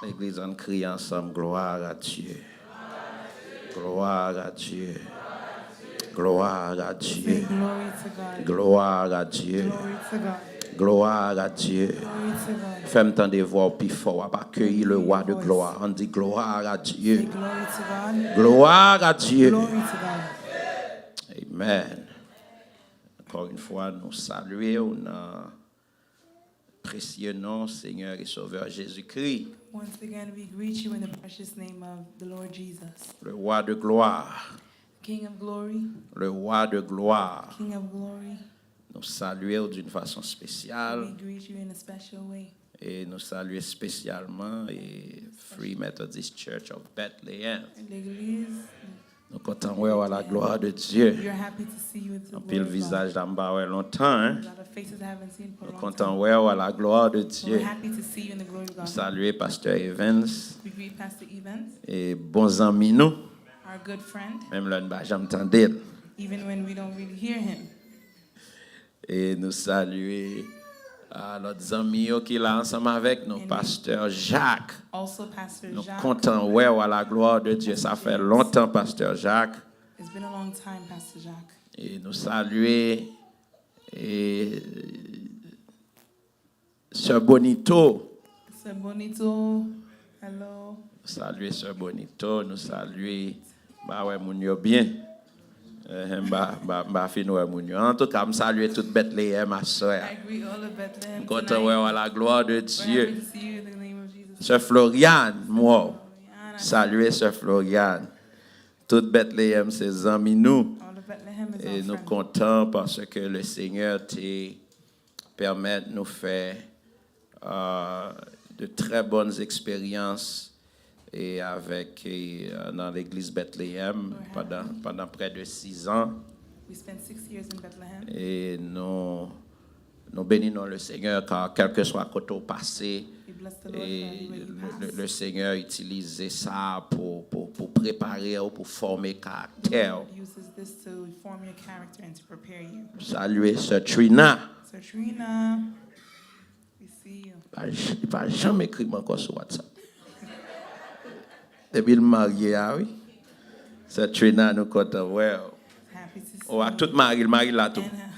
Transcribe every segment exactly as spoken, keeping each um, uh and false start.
Legliz, ann kriye ansanm, gloire à Dieu. Gloire à Dieu. Gloire à Say Dieu. Glory to God. Gloire à Dieu. Glory to God. Gloire à Dieu. Glory to God. Fè m tande vwa w pi fò, w ap akeyi le roi de gloire. Ann di gloire à Say Dieu. Glory to God. Gloire à Dieu. Glory to God. Amen. Encore une fois, nous saluons dans le précieux nom Seigneur et Sauveur Jésus-Christ. Once again, we greet you in the precious name of the Lord Jesus. Le roi de gloire. King of glory, Le roi de gloire. King of glory. Nous saluons d'une façon We spéciale greet you in a special way. Et nous saluons spécialement et Free Methodist Church of Bethlehem. L'église, Nou kontan wè w à la gloire de Dieu. We're happy to see you with the Anpil glory of God. Vizaj la m pa wè lontan, hein? A lot of faces I haven't seen for a Nou long kontan time. Wè w à la gloire de But Dieu. We're happy to see you in the glory of Nou God. Salye Pastè Evans We greet Pastor Evans, e bon zanmi nou, our good friend, menm lè n pa janm tande l. Even when we don't really hear him. E nou salye ah, lòt zanmi yo ki la ansanm avèk nou, And Pastè Jacques. Also, Pastor Nou Jacques. Kontan wè w à la gloire de Dieu. Sa fè lontan, Pastè Jacques. It's been a long time, Pastor Jacques. E nou salye e, Sè Bonito. Sir Bonito, hello. Salye Sè Bonito, nou salye. M pa wè moun yo byen. Enhen, m pa, m pa, m pa fin wè moun yo. Antouka, m salye tout Bètleyèm aswè a. I greet all of Bethlehem M kontan wè w à la gloire de We're Dieu. Happy to see you in the name of Jesus. Sè Floriane, m wè w. Floriana. Salye Sè Floriane. Tout Bètleyèm se zanmi nou. All of Bethlehem is E our nou friend. Kontan paske le Seigneur te pèmèt nou fè euh, de très bonnes expériences e avèk e, euh, nan legliz Bètleyèm pandan pandan près de six ans. We spent six years in Bethlehem. E nou nou beni non le Seigneur, car kèlkeswa kote w pase, We bless the Lord for e everywhere you le, le, pass. Le Seigneur itilize sa pou pou pou prepare w, pou fòme karaktè w. Uses this to form your character and to prepare you. Salye Sè Trina. Sir Trina, we see you. Pa j- Li pa janm ekri m ankò sou WhatsApp. Depi l marye a, wi. Sè Trina, nou kontan wè w. Happy to see Ou a you. Tout mari l, mari l la tou. And, uh,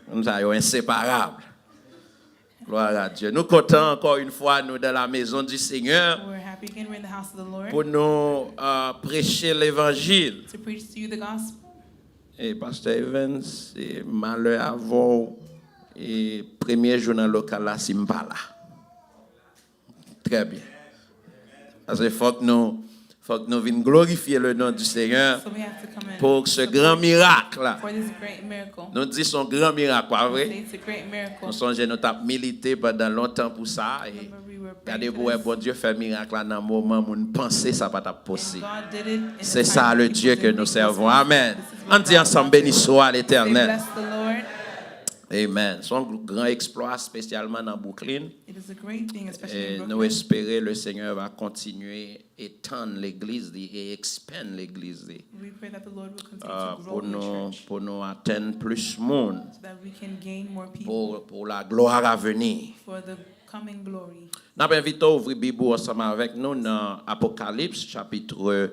Moun sa yo enseparab. Gloire à Dieu. Nou kontan encore une fois, nou dans la maison du Seigneur We're happy again. We're in the house of the Lord pou nou euh, preche levanjil. To preach to you the gospel. E Pastè Evans, e malè avè w, e premye jou nan lokal la si m pa la. Trè byen. Paske fòk nou fòk nou vin glorifye le nom du Seigneur So we have to come in pou se gran mirak la. For this great miracle. Nou di se yon gran mirak, pa vre? Say it's a great miracle. Nou sonje nou t ap milite pandan lontan pou sa. E Remember we were praying gade for pou wè this. Bondye fè mirak la nan moman moun panse sa pa t ap And posib. God did it in a C'est time ça that le people Dieu que didn't nous think was servons. possible. Amen. This is Ann what di God ansanm, can do. Béni soit Say, l'Éternel. Bless the Lord. Amen. Se yon gran eksplwa, espesyalman nan Brooklyn. It is a great thing, especially E in nou Brooklyn. Espere le Seigneur va continuer étendre l'église li e expand l'église li. We pray that the Lord will continue Ah, to pou grow the nou church pou nou atenn plis moun so that we can gain more people pou, pou la gloire à venir. For the coming glory. N ap envite w ouvri Bib ou ansanm avèk nou nan Apokalips, chapitre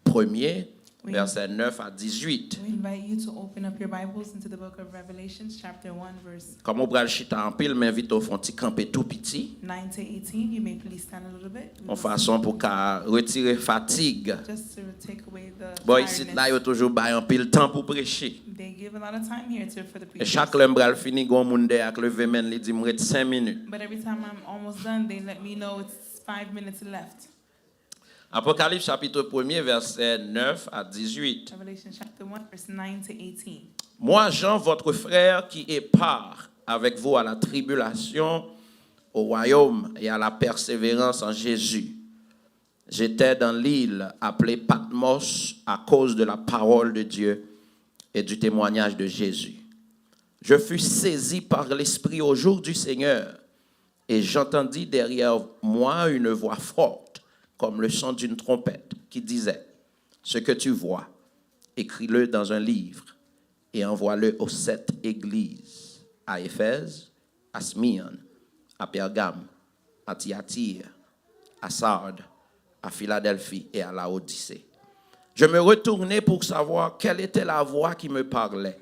premye, Oui. vèsè nèf a dizuit. We invite you to open up your Bibles into the book of Revelation, chapter one, verse Kòm ou pral chita anpil, m envite w fè yon ti kanpe tou piti. nine to eighteen. You may please stand a little bit. We Yon will fason pou ka retire fatig. Just to take away the Bon, isit la, yo tiredness. Toujou bay anpil tan pou preche. They give a lot of time here to, for the E preachers. chak lè m pral fini, gen yon moun dèyè k leve men l, li di m ret senk minit. But every time I'm almost done, they let me know it's five minutes left. Apokalips, chapitre premye, vèsè nèf a dizuit. Revelation chapter one, verse nine to eighteen. Moi, Jean, votre frère, qui ai part avec vous à la tribulation, au royaume et à la persévérance en Jésus. J'étais dans l'île appelée Patmos à cause de la parole de Dieu et du témoignage de Jésus. Je fus saisi par l'Esprit au jour du Seigneur, et j'entendis derrière moi une voix forte, comme le son d'une trompette, qui disait, Ce que tu vois, écris-le dans un livre et envoie-le aux sept églises, à Éphèse, à Smyrne, à Pergame, à Thyatire, à Sardes, à Philadelphie et à Laodicée. Je me retournai pour savoir quelle était la voix qui me parlait.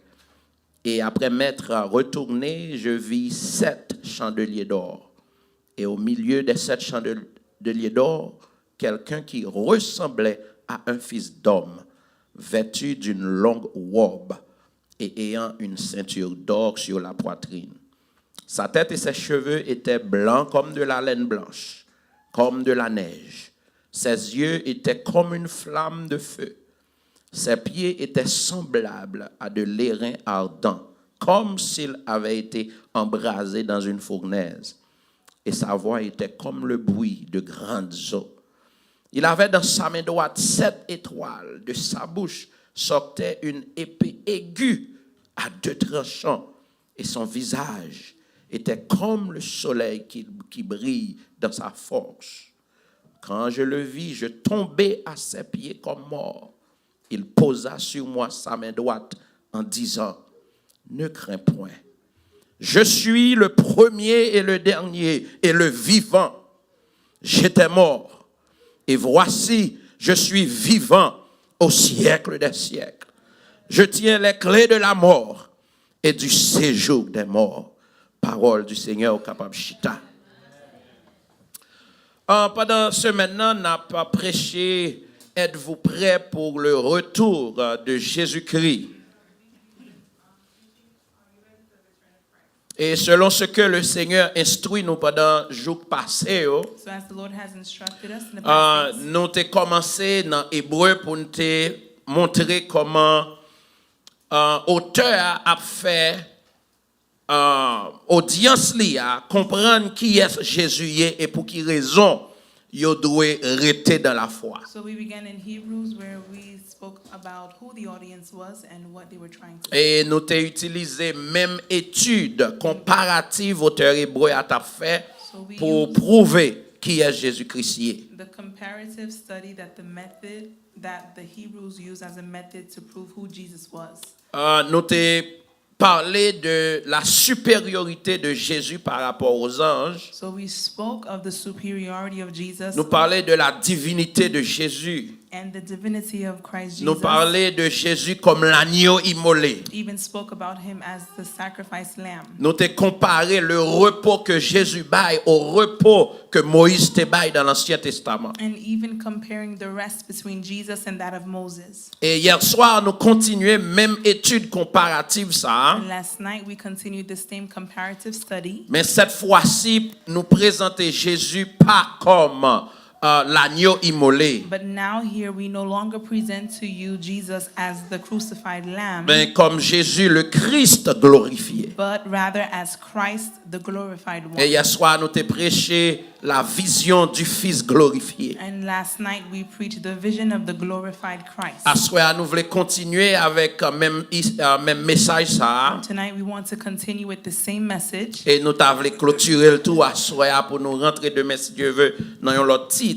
Et après m'être retourné, je vis sept chandeliers d'or. Et au milieu des sept chandeliers d'or, quelqu'un qui ressemblait à un fils d'homme, vêtu d'une longue robe et ayant une ceinture d'or sur la poitrine. Sa tête et ses cheveux étaient blancs comme de la laine blanche, comme de la neige. Ses yeux étaient comme une flamme de feu. Ses pieds étaient semblables à de l'airain ardent, comme s'il avait été embrasé dans une fournaise. Et sa voix était comme le bruit de grandes eaux. Il avait dans sa main droite sept étoiles. De sa bouche sortait une épée aiguë à deux tranchants, et son visage était comme le soleil qui, qui brille dans sa force. Quand je le vis, je tombai à ses pieds comme mort. Il posa sur moi sa main droite en disant, ne crains point. Je suis le premier et le dernier et le vivant. J'étais mort, et voici, je suis vivant au siècle des siècles. Je tiens les clés de la mort et du séjour des morts. Parole du Seigneur, ou kapab chita. Ah, pandan semèn nan, n ap preche, êtes-vous prêts pour le retour de Jésus-Christ? E selon ce que le Seigneur instruit nou pandan jou k pase yo, So as the Lord has instructed us in the ah, past days, nou te kòmanse nan Ebre pou n te montre kòman ah, otè a ap fè ah, odyans li a konprann kiyès Jezi ye e pou ki rezon yo dwe rete dans la foi. So we began in Hebrews where we spoke about who the audience was and what they were trying to E nou te itilize menm etid konparativ otè ebre a t ap fè So we pou use pwouve kiyès Jezi Kris ye. the comparative study that the method that the Hebrews use as a method to prove who Jesus was. Ah, nou te pale de la supériorité de Jésus par rapport aux anges. So we spoke of the superiority of Jesus Nou pale de la divinité de Jésus. And the divinity of Christ Nou Jesus. Pale de Jezi kòm lanyo imole. Even spoke about him as the sacrifice lamb. Nou te konpare le repos que Jésus bay au repos que Moïse te bay dans l'Ancien Testament. And even comparing the rest between Jesus and that of Moses. E yè swa, nou kontinye menm etid konparativ sa a. And last night we continued the same comparative study. Men cette fois-ci, nou prezante Jezi pa kòm euh, lanyo imole, But now here we no longer present to you Jesus as the crucified lamb, men kòm Jezi le Christ glorifié. But rather as Christ, the glorified one. E yè swa, nou te preche la vision du Fils glorifié. And last night we preached the vision of the glorified Christ. Aswè a, nou vle kontinye avèk euh, menm, is- euh, menm mesaj sa a. Tonight we want to continue with the same message. E nou ta vle klotire l tou aswè a pou nou rantre demen, si Dye vle, nan yon lòt tit.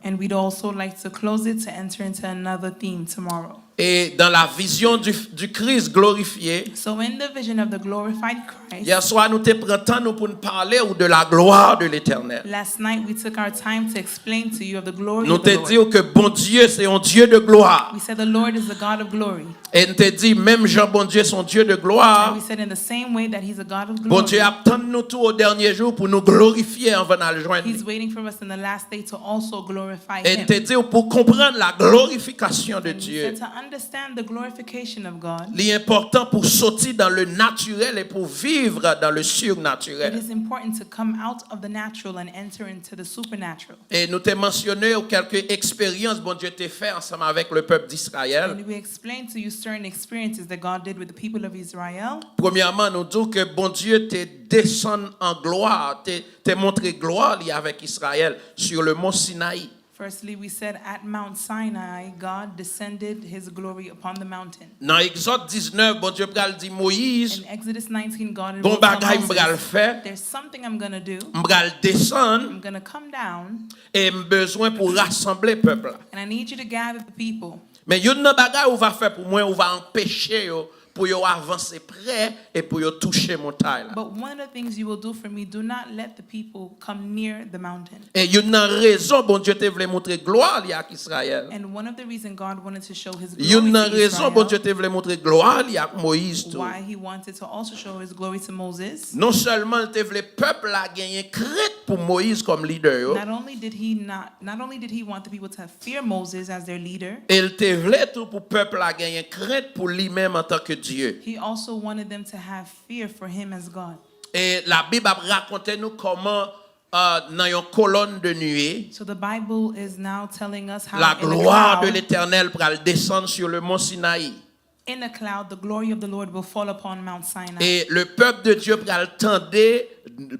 And we'd also like to close it to enter into another theme tomorrow. Et dans la vision du, du Christ glorifié, So, in the vision of the glorified Christ, hier soir, nou te pran tan nou pou n pale ou de la gloire de l'Éternel. Last night we took our time to explain to you of the glory Nou of the te Lord. Di w ke Bondye se yon Dye de gloire. We said the Lord is the God of glory. E n te di, menm jan Bondye se yon Dye de gloire, And we said in the same way that He's a God of Bondye glory, ap tann nou tou o dènye jou pou nou glorifye anvan n al jwenn He's li. Waiting for us in the last day to also glorify E n Him. Te di w, pou konprann la glorifikasyon de And we Dye, said to understand the glorification of God, li enpòtan pou soti dans le naturel et pour vivre dans le it surnaturel. Is important to come out of the natural and enter into the supernatural. E nou te mansyone kèlke eksperyans Bondye te fè ansanm avèk le peuple d'Israël. And we explained to you certain experiences that God did with the people of Israel. Premyèman, nou di w ke Bondye te desann an glwa, te, te montre glwa li avèk Israël sur le mont Sinaï. Firstly, we said at Mount Sinai, God descended His glory upon the mountain. Nan Egzòd diznèf, Bondye pral di Moyiz, In Exodus nineteen, God gon will tell bagay m pral Moses, fè, "There's something I'm gonna do. m pral desann, I'm gonna come down, e m bezwen pou w rasanble pèp la. And I need you to gather the people." Men youn nan bagay ou va fè pou mwen, ou va anpeche yo pou yo avanse prè e pou yo touche montay la. But one of the things you will do for me, do not let the people come near the mountain. E youn nan rezon Bondye te vle montre glwa li ak Izrayèl. And one of the reasons God wanted to show his glory Youn nan to rezon Israel, Bondye te vle montre glwa li ak Moyiz tou. Why he wanted to also show his glory to Moses. Non sèlman l te vle pèp la genyen krent pou Moyiz kòm lidè yo, Not only did he not, not only did he want the people to fear Moses as their leader, e l te vle tou pou pèp la genyen krent pou li menm antanke Dye. He also wanted them to have fear for him as God. E Labib ap rakonte nou kòman, euh, nan yon kolòn de niye, So the Bible is now telling us how la in a gloire de cloud, l'Éternel pral desann sur le mont Sinaï. In a cloud, the glory of the Lord will fall upon Mount Sinai. E le pèp de Dye pral tande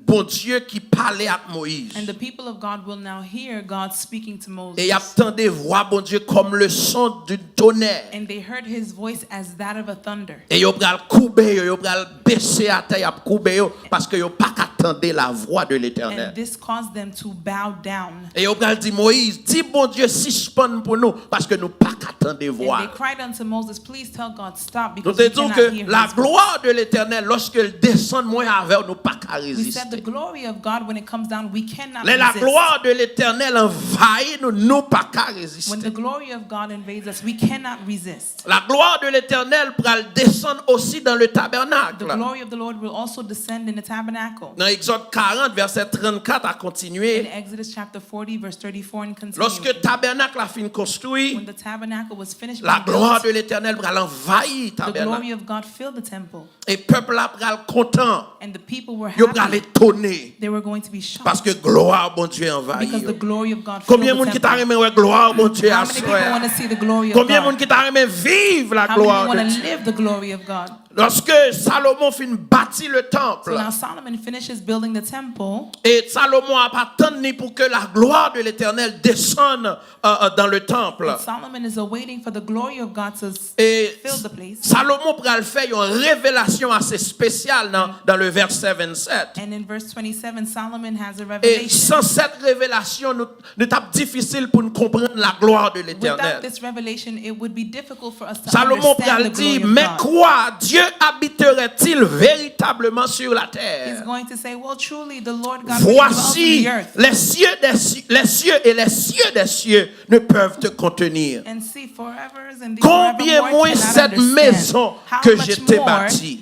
Bondye ki pale ak Moyiz. And the people of God will now hear God speaking to Moses. E y ap tande vwa Bondye kòm le son d'une tonnerre. And they heard his voice as that of a thunder. E yo pral koube yo, yo pral bese atè, y ap koube yo, paske yo pa ka tande la voix de l'Éternel. And this caused them to bow down. E yo pral di Moyiz, di Bondye sispann pou nou, paske nou pa ka tande vwa. And they cried unto Moses, "Please tell God, stop, Nou because te we di w cannot ke hear la his voice." Gloire de l'Éternel, lòske l desann, mwen avè w, nou pa ka We said the reziste. Glory of God, when it comes down, we cannot Lè la resist. Gloire de l'Éternel anvayi nou, nou pa ka When reziste. The glory of God invades us, we cannot resist. La Gloire de l'Éternel pral desann osi dans le The tabernacle. Glory of the Lord will also descend in the tabernacle. Nan Egzòd karant, vèsè trannkat a In kontinye, Exodus chapter forty, verse thirty-four and continue. Lòske tabènak la fin konstwi, When the tabernacle was finished la being gloire built, de l'Éternel pral anvayi the tabènak. Glory of God filled the temple. E pèp la pral kontan. And the people were Yo pral happy. Etone. They were going to be shocked. Paske glwa Bondye anvayi Because the yo. Glory of God filled Konbyen the moun ki ta temple. Renmen wè glwa Bondye How many people want aswè? To see the glory of Konbyen God? Moun ki ta renmen viv la How many gloire want de to Dieu? Live the glory of God? Lòske Salomon fin bati le temple, So now Solomon finishes building the temple. E Salomon ap atann ni pou ke la gloire de l'Éternel desann, euh, euh, dans le temple. And Solomon is awaiting for the glory of God to s- E fill the place. Salomon pral fè yon revelasyon ase espesyal nan, dans le verset vingt-sept. And in verse twenty-seven, Solomon has a E revelation. San sèt revelasyon, nou, nou t ap difisil pou n konprann la gloire de Without l'Éternel. This revelation, it would be difficult for us to Salomon Understand pral the di, glory of mais God. Quoi, Dieu habiterait-il véritablement sur la terre? He's going to say, "Well, truly, the Lord God really dwells in Voici, the earth." Les cieux, des ci- les cieux et les cieux des cieux ne peuvent te contenir. And see, forever and the Combien forevermore moins cannot cette understand. Maison How que much je t'ai more bâtie?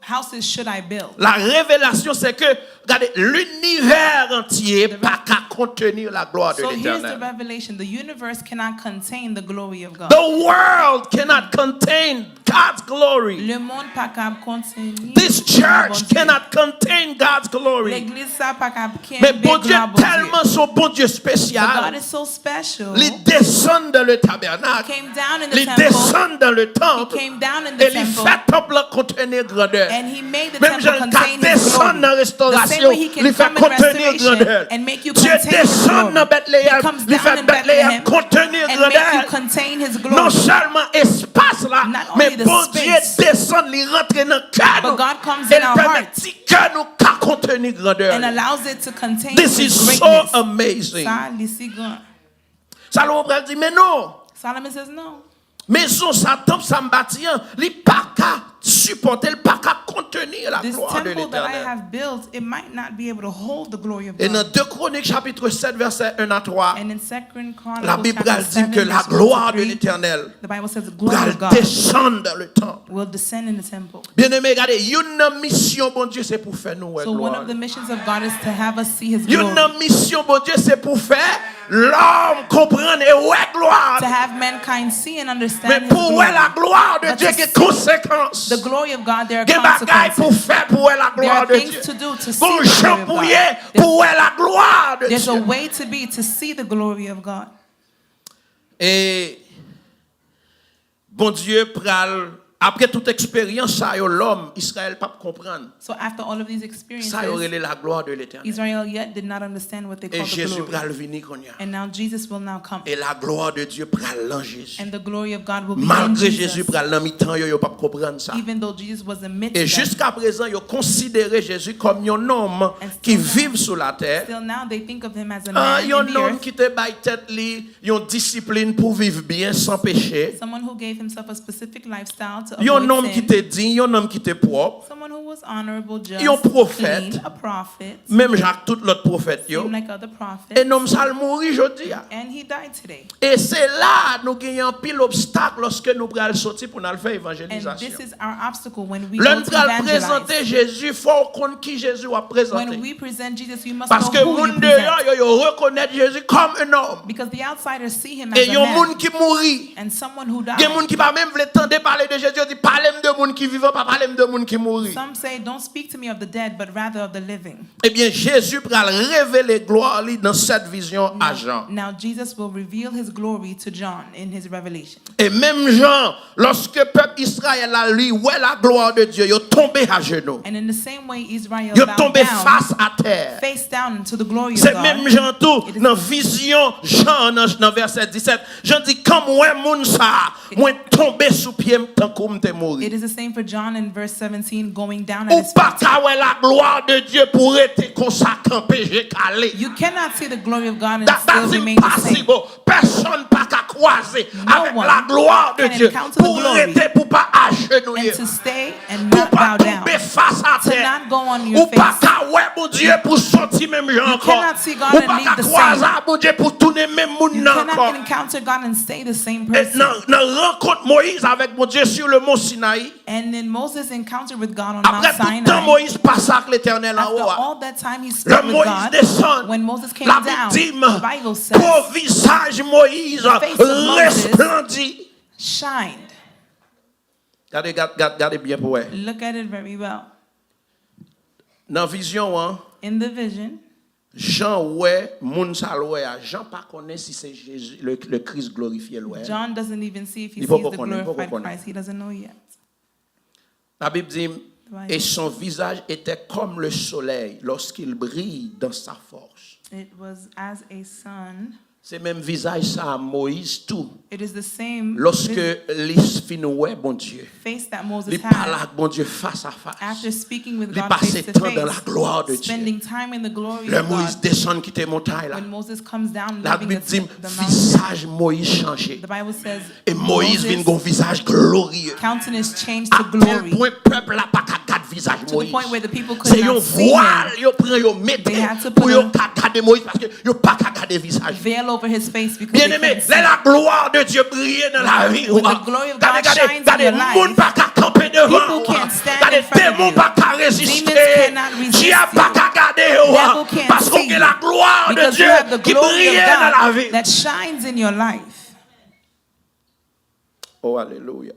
Houses should I build? La révélation, c'est que, regardez, l'univers entier The pas qu'à contenir la gloire de So here's the l'Éternel. Revelation. The universe cannot contain the glory of God. The world cannot contain God's glory. Le monde pa kab konteni. This church Bondye. Cannot contain God's glory. Legliz sa pa kab Men kenbe Bondye glwa Bondye. Tèlman se yon Bondye But God espesyal, is so special. Li desann dans le tabernacle. He came down in the Li temple. Desann dans le He temple. Came down in the E li temple. Fè temple la contenir grandeur. And he made the Menm temple jan l ka contain his desann glory. Nan The same restorasyon, way he can Li fè come in contenir restoration grandeur. And make you Dye contain his desann glory. Nan Betleyèm, He comes Li fè down in Betleyèm Bethlehem contenir And make you grandeur. Contain his glory. Non sèlman espas la, Not only men the Bondye space, desann, li rantre nan kè but nou. God comes E in l our pèmèt hearts ti kè nou ka kontenir grandeur. And allows it to contain This his is so greatness. Amazing. Sa, li si gran. Salomon pral di, men non. Solomon says no. Mezon sa, tanp sa m bati an, li pa ka sipòte, li pa ka kontenir la This gloire de temple that I l'Éternel. Have built, it might not be able to hold the glory of E God. Nan deux Chroniques chapitre sept verset un à trois, And in Second Chronicles Labib chapter pral di seven, ke la verse one gloire to de three, l'Éternel The Bible says the glory pral of God desann dans le temple. Will descend in the temple. Byeneme, gade, youn nan misyon Bondye se pou fè nou wè So one glwa. Of the missions of God is to have us see his Youn glory. Nan misyon Bondye se pou fè lòm konprann e wè glwa. To have mankind see and understand Men his pou wè glory. La gloire de But Dieu to gen see konsekans. The glory of God, there are Gen bagay consequences. Pou fè pou wè la There are gloire de things Dieu. To do to see Gon the jan glory of pou God. Ye pou wè la gloire de There's Dieu. A way to be to see the glory of God. E Bondye pral, apre tout eksperyans sa yo, lòm, Izrayèl p ap konprann. So after all of these experiences, Sa yo rele la gloire de l'Éternel. Israel yet did not understand what they E called the Jezi glory. Pral vini kounye a. And now Jesus will now come. E la gloire de Dieu pral nan Jezi. And the glory of God will be in Malgre Jesus. Jezi pral nan mitan yo, yo p ap konprann sa. Even though Jesus was amidst E them. Jiska prezan, yo konsidere Jezi kòm yon nonm And ki still now- viv sou latè. Still now they think of him as a Ah, man yon in the nonm earth. Ki te bay tèt li yon disiplin pou viv byen, san peche. Someone who gave himself a specific lifestyle to avoid sin. Yon nonm ki te diy, yon nonm ki te pwòp, someone who was honorable, just, yon pwofèt, clean, a prophet, menm jan ak tout lòt pwofèt yo. Same like other prophets. E nonm sa l mouri jodi a. And he died today. E se la nou genyen anpil obstak lòske nou pral soti pou n al fè evanjelizasyon. And this is our obstacle when we go to evangelize. Lè n pral prezante Jezi, fò w konn ki Jezi w ap prezante. When we present Jesus, you must know who you present. Paske moun deyò yo, yo rekonèt Jezi kòm un homme. Because the outsiders see him as a man. E yon moun ki mouri. And someone who died. Gen moun ki pa menm vle tande pale de Jezi, yo di, "Pale m de moun ki vivan, pa pale m de moun ki mouri." Some say, "Don't speak to me of the dead, but rather of the living." Ebyen, Jezi pral revele glwa li nan sèt vizyon a Jan. Now, now Jesus will reveal his glory to John in his revelation. E menm jan, lòske pèp Izrayèl la, li wè la gloire de Dieu, yo tonbe ajenou. And in the same way, Israel bowed down, face down to the glory of God. Yo tonbe fas atè. Se menm jan tou, nan vizyon Jan, nan, nan vèsè disèt, Jan di, "Kan m wè moun sa a, mwen tonbe sou pye m tankou m te mouri." It is the same for John in verse seventeen, going down at his feet. Ou pa ka wè la gloire de Dieu pou rete konsa kanpe je kale. You cannot see the glory of God and still remain the same. That, that's impossible. Pèsonn pa ka kwaze avèk la gloire de Dieu pou rete, pou pa ajenouye, pou pa tonbe fas atè. No one can encounter the glory and to stay and not bow down, to not go on your face. Ou pa ka wè Bondye pou soti menm jan ankò. You cannot see God and leave the same. Ou pa ka kwaze ak Bondye pou tounen menm moun nan ankò. You cannot encounter God and stay the same person. E nan, nan rankont Moyiz avèk Bondye sur le mont Sinaï, And then Moses encountered with God on Mount Sinai. Apre tout tan Moyiz pase ak Letènèl anwo a, after all that time he spent with God, when Moses came down, the Bible says, lè Moyiz desann, Labib di m, po vizaj Moyiz resplandi. The face of Moses shined. Gade, gad, gad, gade byen pou wè. Look at it very well. Nan vizyon an, in the vision, Jan wè moun sa l wè a. Jan pa konnen si se Jezi, le, le Christ glorifié l wè a. John doesn't even see if he sees the glorified Christ. Li poko konnen, li poko konnen. He doesn't know yet. Labib di, et son visage était comme le soleil lorsqu'il brille dans sa force. The Bible says, it was as a sun. Se menm vizaj sa a Moyiz tou. It is the same vis-, lòske li fin wè Bondye, face that Moses had, li pale ak Bondye fas a fas, after speaking with God face to face, li pase tan dans la gloire de Dieu. Spending time in the glory of God. Lè Moyiz desann kite montay la, when Moses comes down, leaving the, the mountain, Labib di m, vizaj Moyiz chanje. The Bible says, E Moyiz vin gen yon vizaj glorye. Countenance changed to glory. Atèlpwen pèp la pa ka gad vizaj Moyiz. To the point where the people could not see him. Se yon vwal yo pran yo mete pou yo ka gade Moyiz, paske yo pa ka gade vizaj li. They had to put a veil over his face because they couldn't see him. Byeneme, lè la gloire de Dieu briye nan lavi w, gade, gade, gade, moun pa ka kanpe devan w. When the glory of God shines in your life, people can't stand in front of you. Gade, demon pa ka reziste. Demons cannot resist you. Dyab pa ka gade w, paske w gen la gloire de Dieu ki briye nan lavi w. Devil can't resist you because you have the glory of God that shines in your life. Oh, alelouya.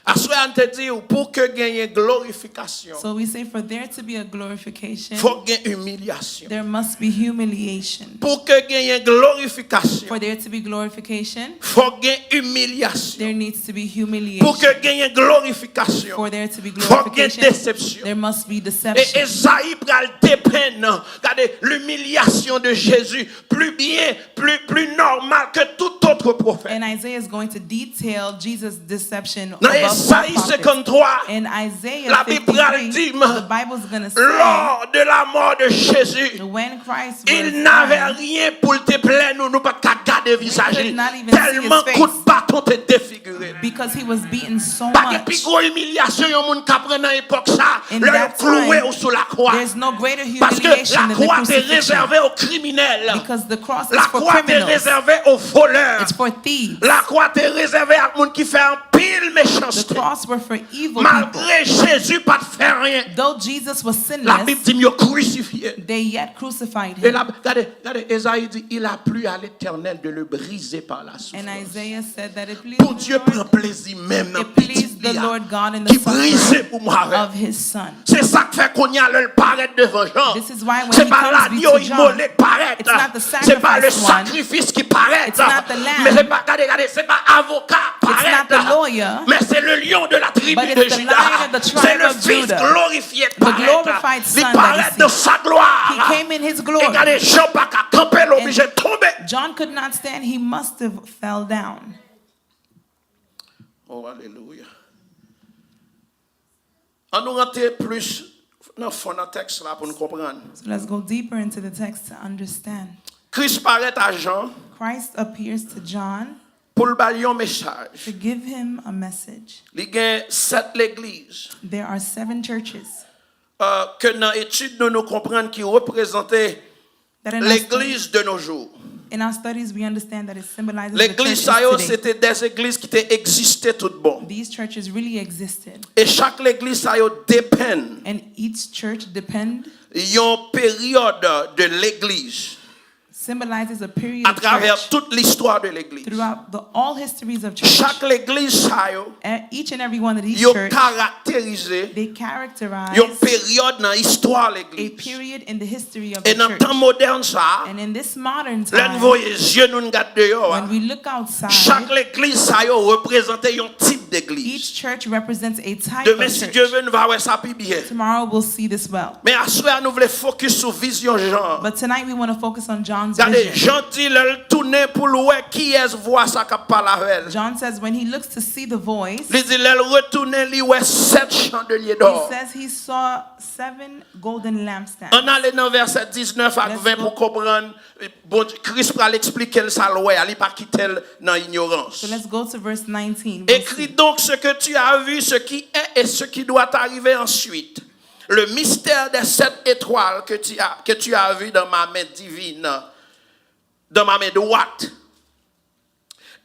Aswè a n te di w, pou ke genyen glorifikasyon, so we say for there to be a glorification, fòk gen imilyasyon. There must be humiliation. Pou ke genyen glorifikasyon, for there to be glorification, fòk gen imilyasyon. There needs to be humiliation. Pou ke genyen glorifikasyon, for there to be glorification, fòk gen desepsyon. There must be deception. E Ezayi pral depenn, gade, l'humiliation de Jésus, pli byen, pli, pli nòmal ke tout autre prophète. And Isaiah is going to detail Jesus' deception above all prophets. Nan Ezayi senkanntwa, Labib pral di m, lò de la mò de Jezi, il n'avait rien pou l te plè nou, nou pa t ka gade vizaj li, tèlman kout baton te defigire l. Because he was beaten so much. Pa gen pi gwo imilyasyon yon moun ka pran nan epòk sa, lè yo klouwe w sou lakwa. Paske lakwa te rezève o kriminèl. Because the cross is for criminals. Lakwa te rezève o volè. It's for thieves. Lakwa te rezève ak moun ki fè anpil mechanste. The cross were for evil people. Malgre Jezi pa t fè anyen, Though Jesus was sinless, Labib di m yo krisifye l. They yet crucified him. E la, gade, gade, Ezayi di, il a plu à l'Éternel de le briser par la souffrance. And Isaiah said that it pleased the Lord, Bondye pran plezi menm nan pitit li a ki brize pou mwen avè l. It pleased the Lord God in the suffering of his son. Se sa k fè kounye a lè l parèt devan Jan, se pa lagno imole k parèt, se pa le sakrifis ki parèt, men se pa, gade, gade, se pa avoka k parèt, men se le lion de la tribu de Juda, se le fils glorifié k parèt. Li parèt nan sa glwa. E gade, Jan pa ka kanpe, l oblije tonbe. John could not stand, he must have fell down. Oh, alelouya. An nou rantre plis nan fon nan tèks la pou n konprann. So let's go deeper into the text to understand. Kris parèt a Jan. Christ appears to John. pou l ba l yon mesaj. To give him a message. Li gen sèt legliz There are seven churches uh, ke nan etid nou, nou konprann ki reprezante that in our, study, legliz de nos jours. In our studies we understand that it symbolizes the Legliz churches sa yo today. Se te de legliz ki te egziste tout bon. These churches really existed. E chak legliz sa yo depenn And each church depend yon peryòd de legliz symbolizes a period of atravers church toute l'histoire de legliz. Throughout the all histories of church. Chak legliz sa yo, E- Each and every one of these yo church karakterize they characterize yon peryòd nan istwa a legliz. Period in the history of E the nan church. Tan modèn sa a, And in this modern lè n time, voye zye nou n gad deyò a, when we look outside, chak legliz sa yo reprezante yon tip legliz. Each church represents a type Demen, of si church. Dye vle, n va wè sa pi byen. Tomorrow we'll see this well. Men aswè a, nou vle fokis sou vizyon Jan. But tonight we want to focus on John's Gade, vision. Jan di lè l tounen pou l wè kiyès vwa sa k ap pale avè l. John says when he looks to see the voice, Li di lè l retounen, li wè sèt chandelye dò. He says he saw seven golden lampstands. Ann ale nan vèsè diznèf ak Let's ven go. Pou konprann. Bon, Kris pral eksplike l sa l wè a, li pa kite l nan inyorans. So let's go to verse nineteen. We'll Écris see. Donc ce que tu as vu, ce qui est et ce qui doit arriver ensuite. Le mystère des sept étoiles que tu as, que tu as vu dans ma main divine, dans ma main droite,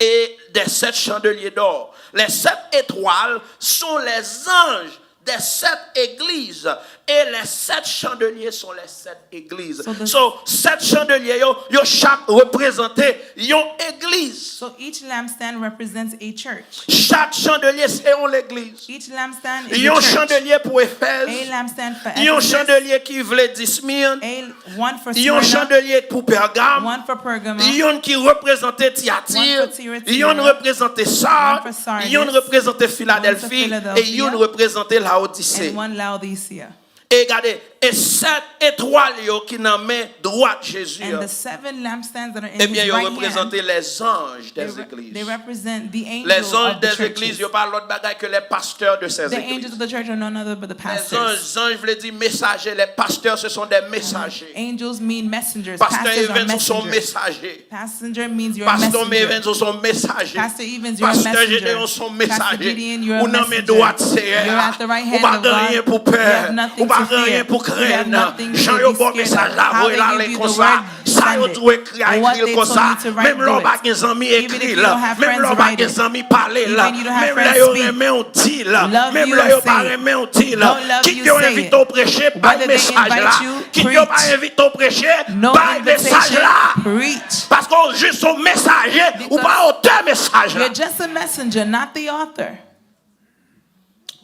et des sept chandeliers d'or. Les sept étoiles sont les anges des sept églises, et les sept chandeliers sont les sept églises. So the- So, sèt chandelye yo, yo chak reprezante yon egliz. So each lampstand represents a church. Chak chandelye se yon legliz. Each lampstand is Yon a church. chandelye pou Efèz. A lampstand for Yon Ephesus. Chandelye ki vle di Smyrne. A one for Yon Smyrna. Chandelye pou Pègam. One for Pergamum. Yon ki reprezante Tiyati. One for Thyatira. Yon reprezante Sard. One for Sardis. Yon reprezante Filadèlfi. One for Philadelphia. E yon reprezante Laodise. And one Laodicea. E gade, e sèt etwal yo ki nan men dwat Jezi And a, the seven lampstands that are in ebyen, his yo right hand, reprezante les anges they, des re- églises. they represent the Les angels anges of the des églises, churches. Yo pa lòt bagay ke les pasteurs de ces The angels églises. Of the church are none other but the Les pastors. Anges, anges vle di mesaje, les pasteurs ce sont des messagers. Angels mean messengers. Pastor Pastors are Evans ou son messengers. Mesaje. Pastor means you're a Pastor messenger. Evans ou son mesaje. Pastor Evans, you're a Pastor messenger. Gedeon son Pastor mesaje. Gideon, you're a Ou nan men messenger. Dwat Seyè. You're at the right hand Ou pa of God. Gen anyen pou pè. You have nothing Ou pa to fear. Gen anyen pou You have krenn. Nothing Jan to yo be ba w scared mesaj of. la, How voye they l ale give you the konsa. word, Sa yo send it. di w ekri a, What ekri l they told konsa. You to write, Menm lè w do pa it. Gen zanmi, Even ekri if l. You don't have Menm friends, lè w pa write Gen it. Zanmi, pale l. Even you don't have Menm lè friends, yo pa speak. Renmen w, di l. Love Menm you, lè yo pa say it. Renmen w, di l. Don't love Kit you, yo say envite it. w preche, bay Whether they mesaj la. Invite you, Kit yo pa preach. Envite w preche, No bay mesaj invitation, la. Preach. Paske w jis yon mesaje, ou pa otè mesaj la. You're just a messenger, not the author.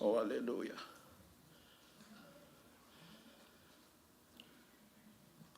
Oh, alelouya.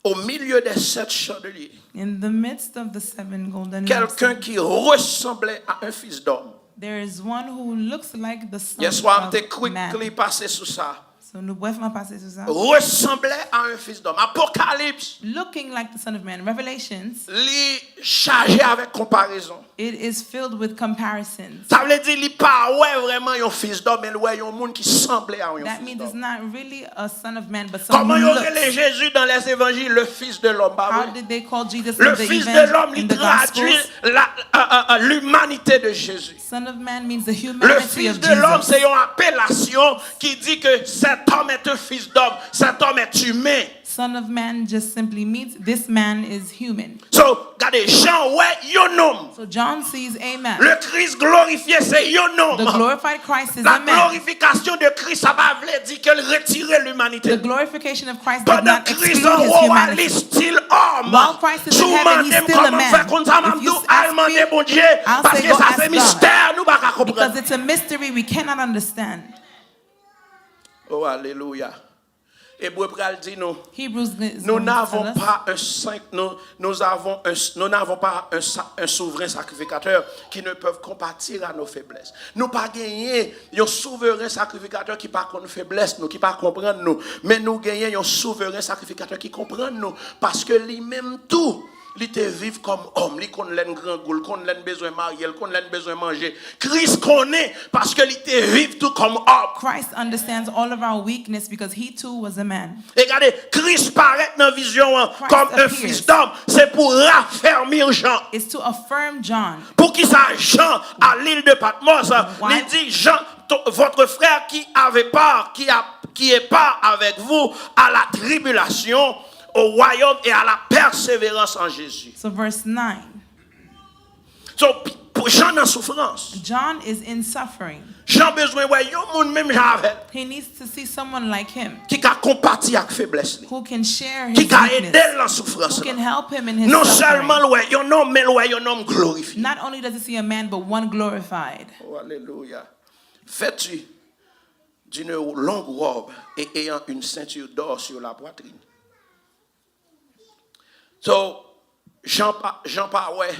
Au milieu des sept chandeliers, In the midst of the seven golden quelqu'un lampstands, qui ressemblait à un fils d'homme. There is one who looks like the son Yè swa m te of man. Quickly pase sou sa. So nou brèfman pase sou sa. Ressemblait à un fils d'homme. Apocalypse, Looking like the son of man. Revelations, li chaje avèk konparezon. It is filled with comparisons. Sa vle di li pa wè vrèman yon fils d'homme, men l wè yon moun ki sanble a yon That means it's fils d'homme. Not really a son of man, but someone Kòman who yo looks. Rele Jezi dans les évangiles le fils de l'homme, pa How vre? Did they call Jesus Le in the fils de event, l'homme, li In the tradui Gospels? La, euh, euh, euh, l'humanité de Jésus. Son of man means the Le humanity fils of de l'homme, Jesus. Se yon apelasyon ki di ke cet homme est un fils d'homme, cet homme est humain. Son of man just simply means this man is human. So, gade, Jan wè yon nonm. So John sees a man. Le Christ glorifié, se yon nonm. The glorified Christ is La a man. Glorification de Christ, sa pa vle di ke l retire limanite. The glorification of Christ did Pandan not Kris exclude his anwo a, humanity. Li still homme. While Christ is Si in w heaven, Mande he's M still a kòman m fè man. Konn sa, m ap If di you w al ask mande me, Bondye, I'll say paske go sa ask se God. Mistè nou pa ka konprann. Because it's a mystery we cannot understand. Oh, alelouya. Ebre pral di nou, Hebrews is nous going to tell n'avons us. Pas un saint, nous, nous avons un, nous n'avons pas un, sa- un souverain sacrificateur qui ne peut compatir à nos faiblesses. Nou pa genyen yon souveren sakrifikatè ki pa konn feblès nou, ki pa konprann nou. Men nou genyen yon souveren sakrifikatè ki konprann nou. Paske li menm tou, Li te viv kòm òm, li konn lè n grangou, l konn lè n bezwen marye, l konn lè n bezwen manje. Kris konnen, paske li te viv tou kòm òm. Christ understands all of our weakness because he too was a man. E gade, Kris parèt nan vizyon an kòm un fils d'homme, se pou rafèmi Jan. It's to affirm John. Poukisa Jan, à l'île de Patmos, li di, Jan, votre frère qui avait part, qui, a, qui est part avec vous à la tribulation, au royaume et à la persévérance en Jésus. So verse nine. So, pou Jan nan soufrans. John is in suffering. Jan bezwen wè yon moun menm jan avè l. He needs to see someone like him Ki ka konpati ak feblès li. Who can share his Ki ka ede l nan soufrans. Who can help him in his Non sèlman l wè yon nonm, men l wè yon nonm glorifye. Not only does he see a man, but one glorified. Oh, alelouya. Vêtu d'une longue robe et ayant une ceinture d'or sur la poitrine. So, Jan pa, Jan pa wè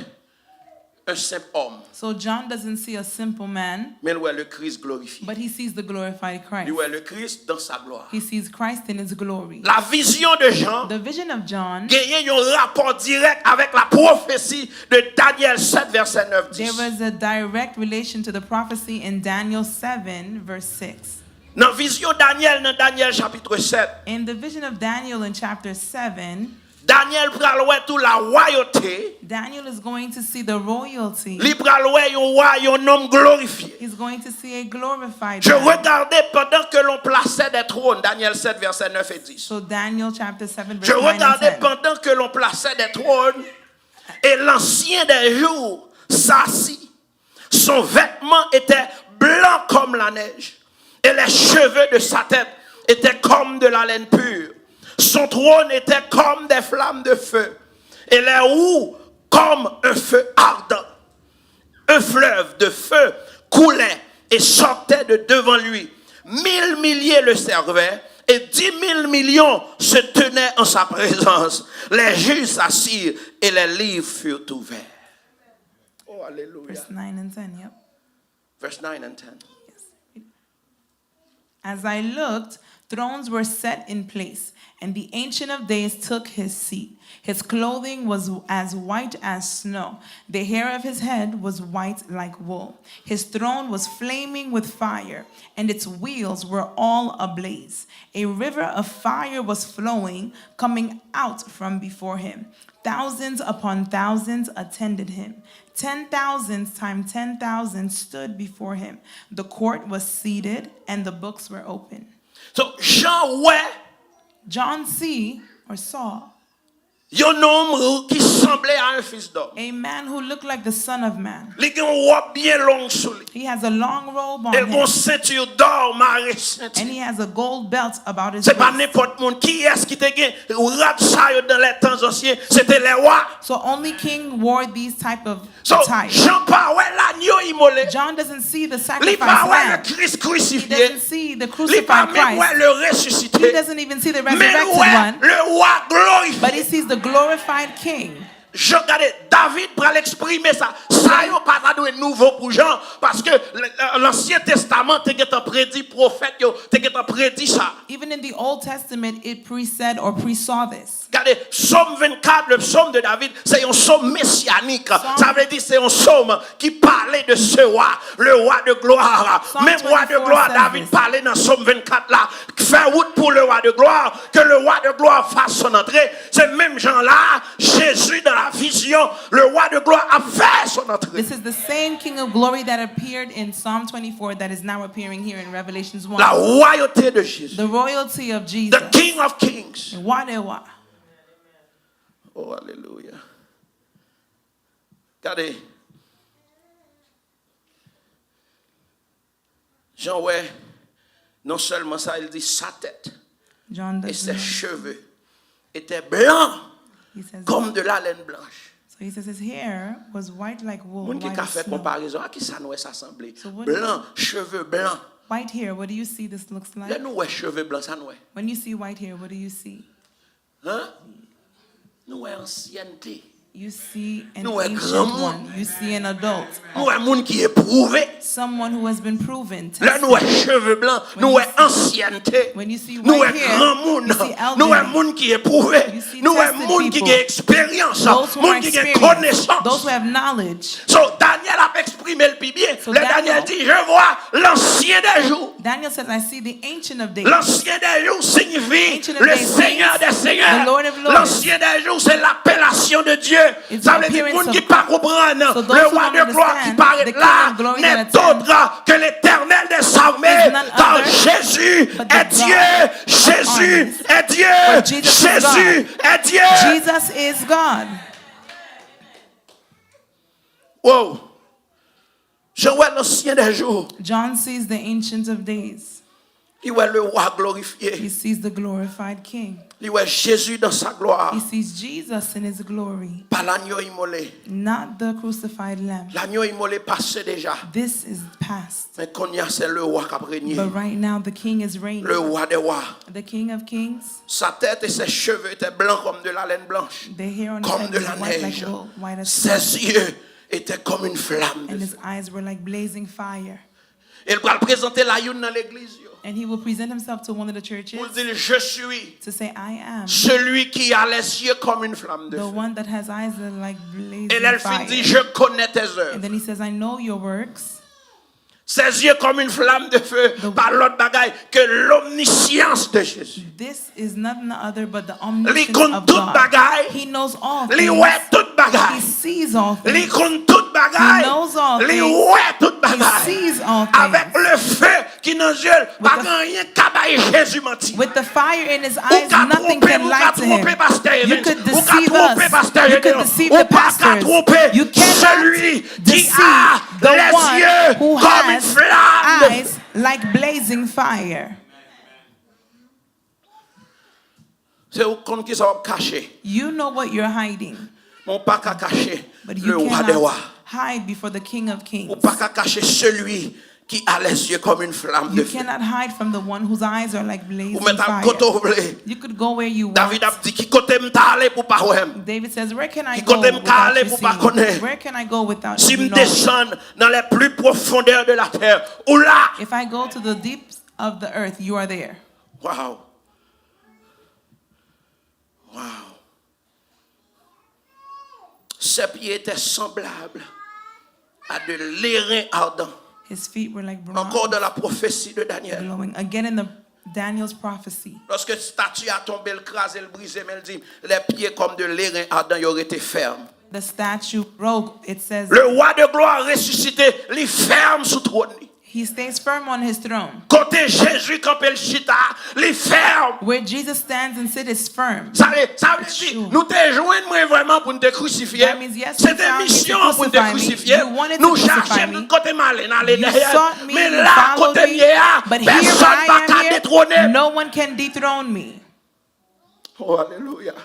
un simple homme. So John doesn't see a simple man, Men l wè le Christ glorifié. But he sees the glorified Christ. Li wè le Christ dans sa gloire. He sees Christ in his glory. La vision de Jean. The vision of John. Genyen yon rapò dirèk avèk la prophétie de Daniel sept verset neuf dix. There was a direct relation to the prophecy in Daniel seven, verse six. Nan vizyon Daniel nan Daniel chapitre sept. In the vision of Daniel in chapter seven, Daniel pral wè tou la royauté. Daniel is going to see the royalty. Li pral wè yon wa, yon nonm glorifye. He's going to see a glorified Je man. Regardais pendant que l'on plaçait des trônes, Daniel sept, verset neuf et dix. So Daniel chapter seven, verse Je nine and regardais ten. Pendant que l'on plaçait des trônes, et l'ancien des jours s'assit. Son vêtement était blanc comme la neige, et les cheveux de sa tête étaient comme de la laine pure. Son trône était comme des flammes de feu, et les roues comme un feu ardent. Un fleuve de feu coulait et sortait de devant lui. Mille milliers le servaient, et dix mille millions se tenaient en sa présence. Les juges s'assirent et les livres furent ouverts. Oh, alelouya. Verse nine and ten, yep. Verse nine and ten. Yes. As I looked, thrones were set in place, and the Ancient of Days took his seat. His clothing was as white as snow. The hair of his head was white like wool. His throne was flaming with fire, and its wheels were all ablaze. A river of fire was flowing, coming out from before him. Thousands upon thousands attended him. Ten thousands times ten thousand stood before him. The court was seated and the books were open. So, Jan wè John see or saw yon nonm ki sanble a un fils d'homme. A man who looked like the son of man. Li gen yon wòb byen long sou li. He has a long robe on him. E l gen yon senti dò mare senti. And he has a gold belt about his waist. Se pa nenpòt moun. Kiyès ki te gen rad sa yo nan lè tan zansyen? Se te lè wa. So only king wore these type of So, Jan pa wè lanyo imole. John doesn't see the sacrificed lamb. Li pa wè le Kris krisifye. He doesn't see the crucified Christ. Li pa menm wè le resisite. He doesn't even see the resurrected one. Men l wè le wa glorifye. But he sees the glorified king. Jan, gade, David pral eksprime sa. Sa yo pa ta dwe nouvo pou Jan, paske Lansyen Testaman te gentan predi, pwofèt yo te gentan predi sa. Even in the Old Testament, it pre-said or pre-saw this. Gade, Sòm vennkat, le psaume de David, se yon sòm mesyanik. Sa vle di se yon sòm ki pale de ce roi, le roi de gloire. Menm roi de gloire David pale nan sòm vennkat la, fè wout pou le roi de gloire, que le roi de gloire fasse son entrée. Se menm jan la, Jezi dans la vision, le roi de gloire ap fè son entrée. This is the same King of glory that appeared in Psalm twenty-four that is now appearing here in Revelations one. La royauté de Jésus. The royalty of Jesus. The King of kings. Roi des rois. Oh, alelouya. Gade. Jan wè, non sèlman sa, il di sa tèt et ses cheveux étaient blancs comme de la laine blanche. So he says his hair was white like wool, white as snow. Moun ki ka fè konparezon, a kisa n wè sa sanble? Blan, cheve blan. White hair, what do you see this looks like? Lè nou wè cheve blan, sa n wè? When you see white hair, what do you see? Hein? Nou wè ansyènte. You see an Nou wè ancient granmoun. One. You see an adult. Nou wè moun ki epwouve. Someone who has been proven, Lè nou wè tested. Cheve blan, When nou you wè see, ansyènte, when you see nou wè white hair, granmoun, you see nou wè elderly. Moun ki epwouve, You see nou wè tested moun ki people. Gen eksperyans, Those who are moun ki gen experienced, konesans. Those who have knowledge. So, Daniel ap eksprime l pi byen. So Lè Daniel Daniel, di, Je vois l'ancien des jours. Daniel says, I see the Ancient of Days. L'ancien des jours signifie Ancient of le Days Seigneur means des Seigneurs. The Lord of Lords. L'ancien des jours, c'est l'appellation de Dieu. It's the appearance of Sa vle di moun ki pa konprann. So those who don't understand, the King of Glory that attends is none other but the God. Le roi de gloire ki parèt la n'est autre que l'Éternel des armées, car Jésus est Dieu, Jésus est Dieu, Jésus est Dieu. For Jesus is God. Jesus is God. Wow. Jean wè l'ancien des jours. John sees the Ancient of Days. Li wè le roi glorifye. He sees the glorified King. Li wè Jésus dans sa gloire. He sees Jesus in his glory. Pa lagno imole. Not the crucified lamb. Lagno imole pase deja. This is past. Men kounye a se le roi k ap renye. But right now, the king is reigning. Le roi des rois. The King of kings. Sa tête et ses cheveux étaient blancs comme de la laine blanche, Their hair on his head was white like wool, white as snow. Ses yeux étaient comme une flamme de feu. And his eyes were like blazing fire. E l pral prezante l a youn nan legliz yo. And he will present himself to one of the churches Pou l di l, Je suis to say, I am celui qui a les yeux comme une flamme de the feu. One that has eyes that are like blazing fire. E lè l fin di, Je connais tes œuvres. And then he says, I know your works. Ses yeux comme une flamme de feu, The pa lòt bagay ke l'omniscience de Jésus. This is nothing other but the omniscience of God. Li konn tout bagay. He knows all things. Li wè tout bagay. He sees all things. Li konn tout bagay. He knows all things. Li wè tout bagay. He sees all things. Avèk le feu ki nan zye l, pa gen anyen k ka bay Jezi manti. With the fire in his eyes, nothing can lie to him. Ou ka twonpe m, ou ka twonpe pastè Evens. You could deceive us. Ou ka twonpe pastè Gedeon. You could deceive the pastors. Ou pa ka twonpe sèlui ki a les yeux comme une flamme de feu. You cannot deceive the one who has eyes like blazing fire. Se ou konn ki sa w ap kache. You know what you're hiding. Men w pa ka kache le roi des rois. But you cannot hide before the King of kings. Ou pa ka kache celui qui a les yeux comme une flamme de feu. You cannot hide from the one whose eyes are like blazing fire. Ou mèt al kote w vle. You could go where you want. David ap di, ki kote m ta ale pou w pa wè m? David says, where can I go without you seeing? Ki kote m ka ale pou w pa konnen? Where can I go without you knowing? Si m desann dans les plus profondeurs de la terre, ou la. If I go to the depths of the earth, you are there. Wow. Wow. Ses pieds étaient semblables à de l'airain ardent. His feet were like bronze glowing. Encore dans la prophétie de Daniel. Again in the Daniel's prophecy. Lorsque statue a tombé, l kraze, l brize, men l di, les pieds comme de l'airain ardent, yo rete fèm. The statue broke, it says. Le roi de gloire ressuscité, li fèm sou twòn li. He stays firm on his throne. Kote Jezi kanpe l chita, li fèm. Where Jesus stands and sits is firm. Sa vle, sa vle di, nou te jwenn mwen vrèman pou n te krisifye m. That means, yes, you found me to crucify me. Se te misyon pou n te krisifye m. You wanted to crucify me. Nou chache m tout kote m ale, n ale dèyè m. You sought me, you followed me. Men la, kote m ye a, pèsonn pa ka detwone m. But here I am here, no one can dethrone me. Oh, alelouya.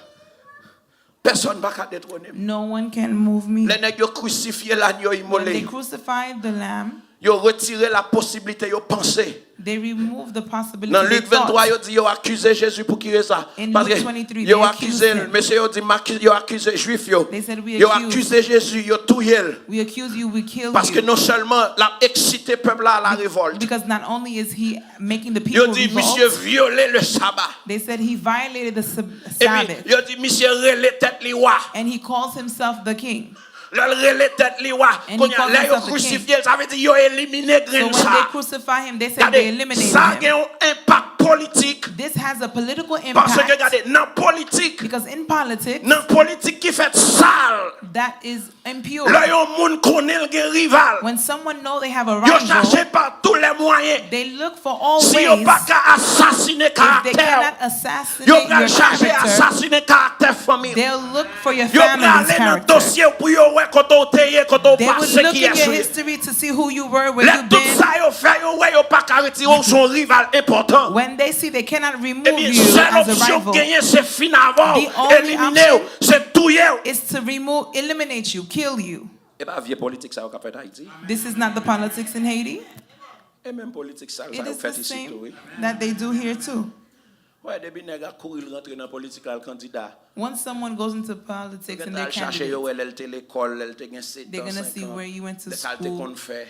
Pèsonn pa ka detwone m. No one can move me. Lè nèg yo krisifye lagno imole, When they crucified the lamb, yo retire la posiblite yo panse. They removed the possibility they thought. Nan Lik venntwa, yo di yo akize Jezi. Pou ki rezon? In Luke twenty-three, they accused him. Paske yo akize l. Mesye yo di, "M aki-, yo akize Jwif yo." They said, "We accuse, Yo akize Jezi, yo touye l. We accuse you, we kill you." Paske non sèlman l ap eksite pèp la a la revòlt. Because not only is he making the people revolt. Yo di, "Misye vyole le saba." They said he violated the Sab-, Sabbath. Epi, yo di, "Misye rele tèt li wa." And he calls himself the king. Lè l rele tèt li wa, And he calls himself the king. Kounye a, lè yo krisifye l, sa vle di yo elimine grenn sa. So when they crucify him, they say they eliminated him. Gade, sa gen yon enpak politik. This has a political impact. Paske gade, nan politik, Because in politics, nan politik ki fèt sal, that is impure. Lè yon moun konnen l gen rival, When someone know they have a rival, yo chache pa tou lè mwayen. They look for all ways. Si yo pa ka asasine karaktè w, If they cannot assassinate your character, yo pral chache asasine karaktè fanmi w. They'll look for your family's character. Yo prale nan dosye w pou yo wè kote w te ye, kote w pase, kiyès ou ye. They will look in your history to see who you were, where you've been. Lè tout sa yo fè, yo wè yo pa ka retire w, se yon rival enpòtan. When they see they cannot remove you as a rival, Ebyen, sèl opsyon k genyen, se fin avè w, elimine w, se touye w. The only option is to remove, eliminate you, kill you. E pa vye politik sa yo k ap fèt Ayiti. This is not the politics in Haiti. E menm politik sal sa yo fèt isit tou, wi. It is the same that they do here too. Wè, depi nèg a kouri l rantre nan politik la, l kandida. Once someone goes into politics and they're candidates, yo wè lè l te lekòl, lè l te gen sèt an, sèt an, where you went to school, sa l te konn fè.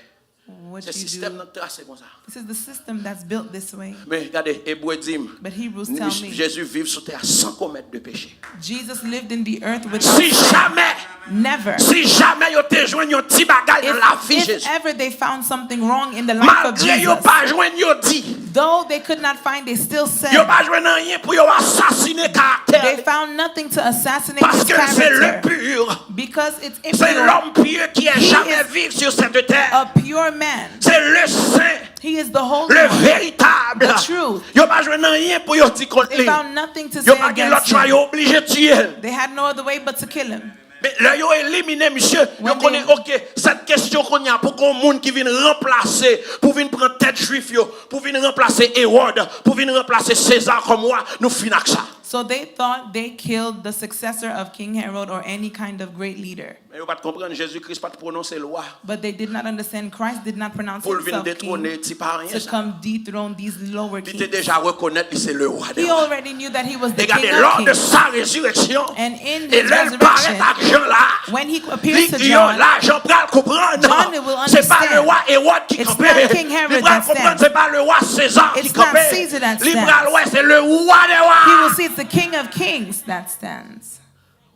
Se sistèm nan k trase konsa. This is the system that's built this way. Men gade, Ebre di m, But Hebrews tell me, Jezi viv sou tè a san komèt de peche. Jesus lived in the earth with Si jamè, never. Si jamè yo te jwenn yon ti bagay nan lavi Jezi, if ever they found something wrong in the life of Jesus, malgre yo pa jwenn, yo di, though they could not find, they still said, yo pa jwenn anyen pou yo asasine karaktè li. They found nothing to assassinate his character. Paske se le pur. Because it's impure. C'est l'homme pieux qui ait jamais vécu sur cette terre. He is a pure man. C'est le saint, He is the holy one, le véritable. The truth. Yo pa jwenn anyen pou yo di kont li. They found nothing to say against him. Yo pa gen lòt chwa, yo oblije tiye l. They had no other way but to kill him. Men lè yo elimine misye, yo konnen, oke, sèt kesyon kounye a, pou gen yon moun ki vin ranplase, pou vin pran tèt jwif yo, pou vin ranplase Ewòd, pou vin ranplase Seza kòm wa, nou fin ak sa. So they thought they killed the successor of King Herod or any kind of great leader. Men yo pa t konprann, Jezi Kris pa t pwononse lwa But they did not understand Christ did not pronounce pou l vin himself king detwone ti paryen to sa. Come dethrone these lower kings. Li te deja rekonèt li se le wa de wa. He already knew that he was the king of kings. E gade, lors de sa résurrection, and in his resurrection, e lè l parèt ak Jan la, when he appears to John, li di yo, la, Jan pral konprann, John will understand, se pa le wa Ewòd ki kanpe. It's not King Herod that stands. Li pral konprann, se pa le wa Seza ki kanpe. It's not Caesar that stands. Li pral wè se le wa de wa. He will see it's the King of kings that stands.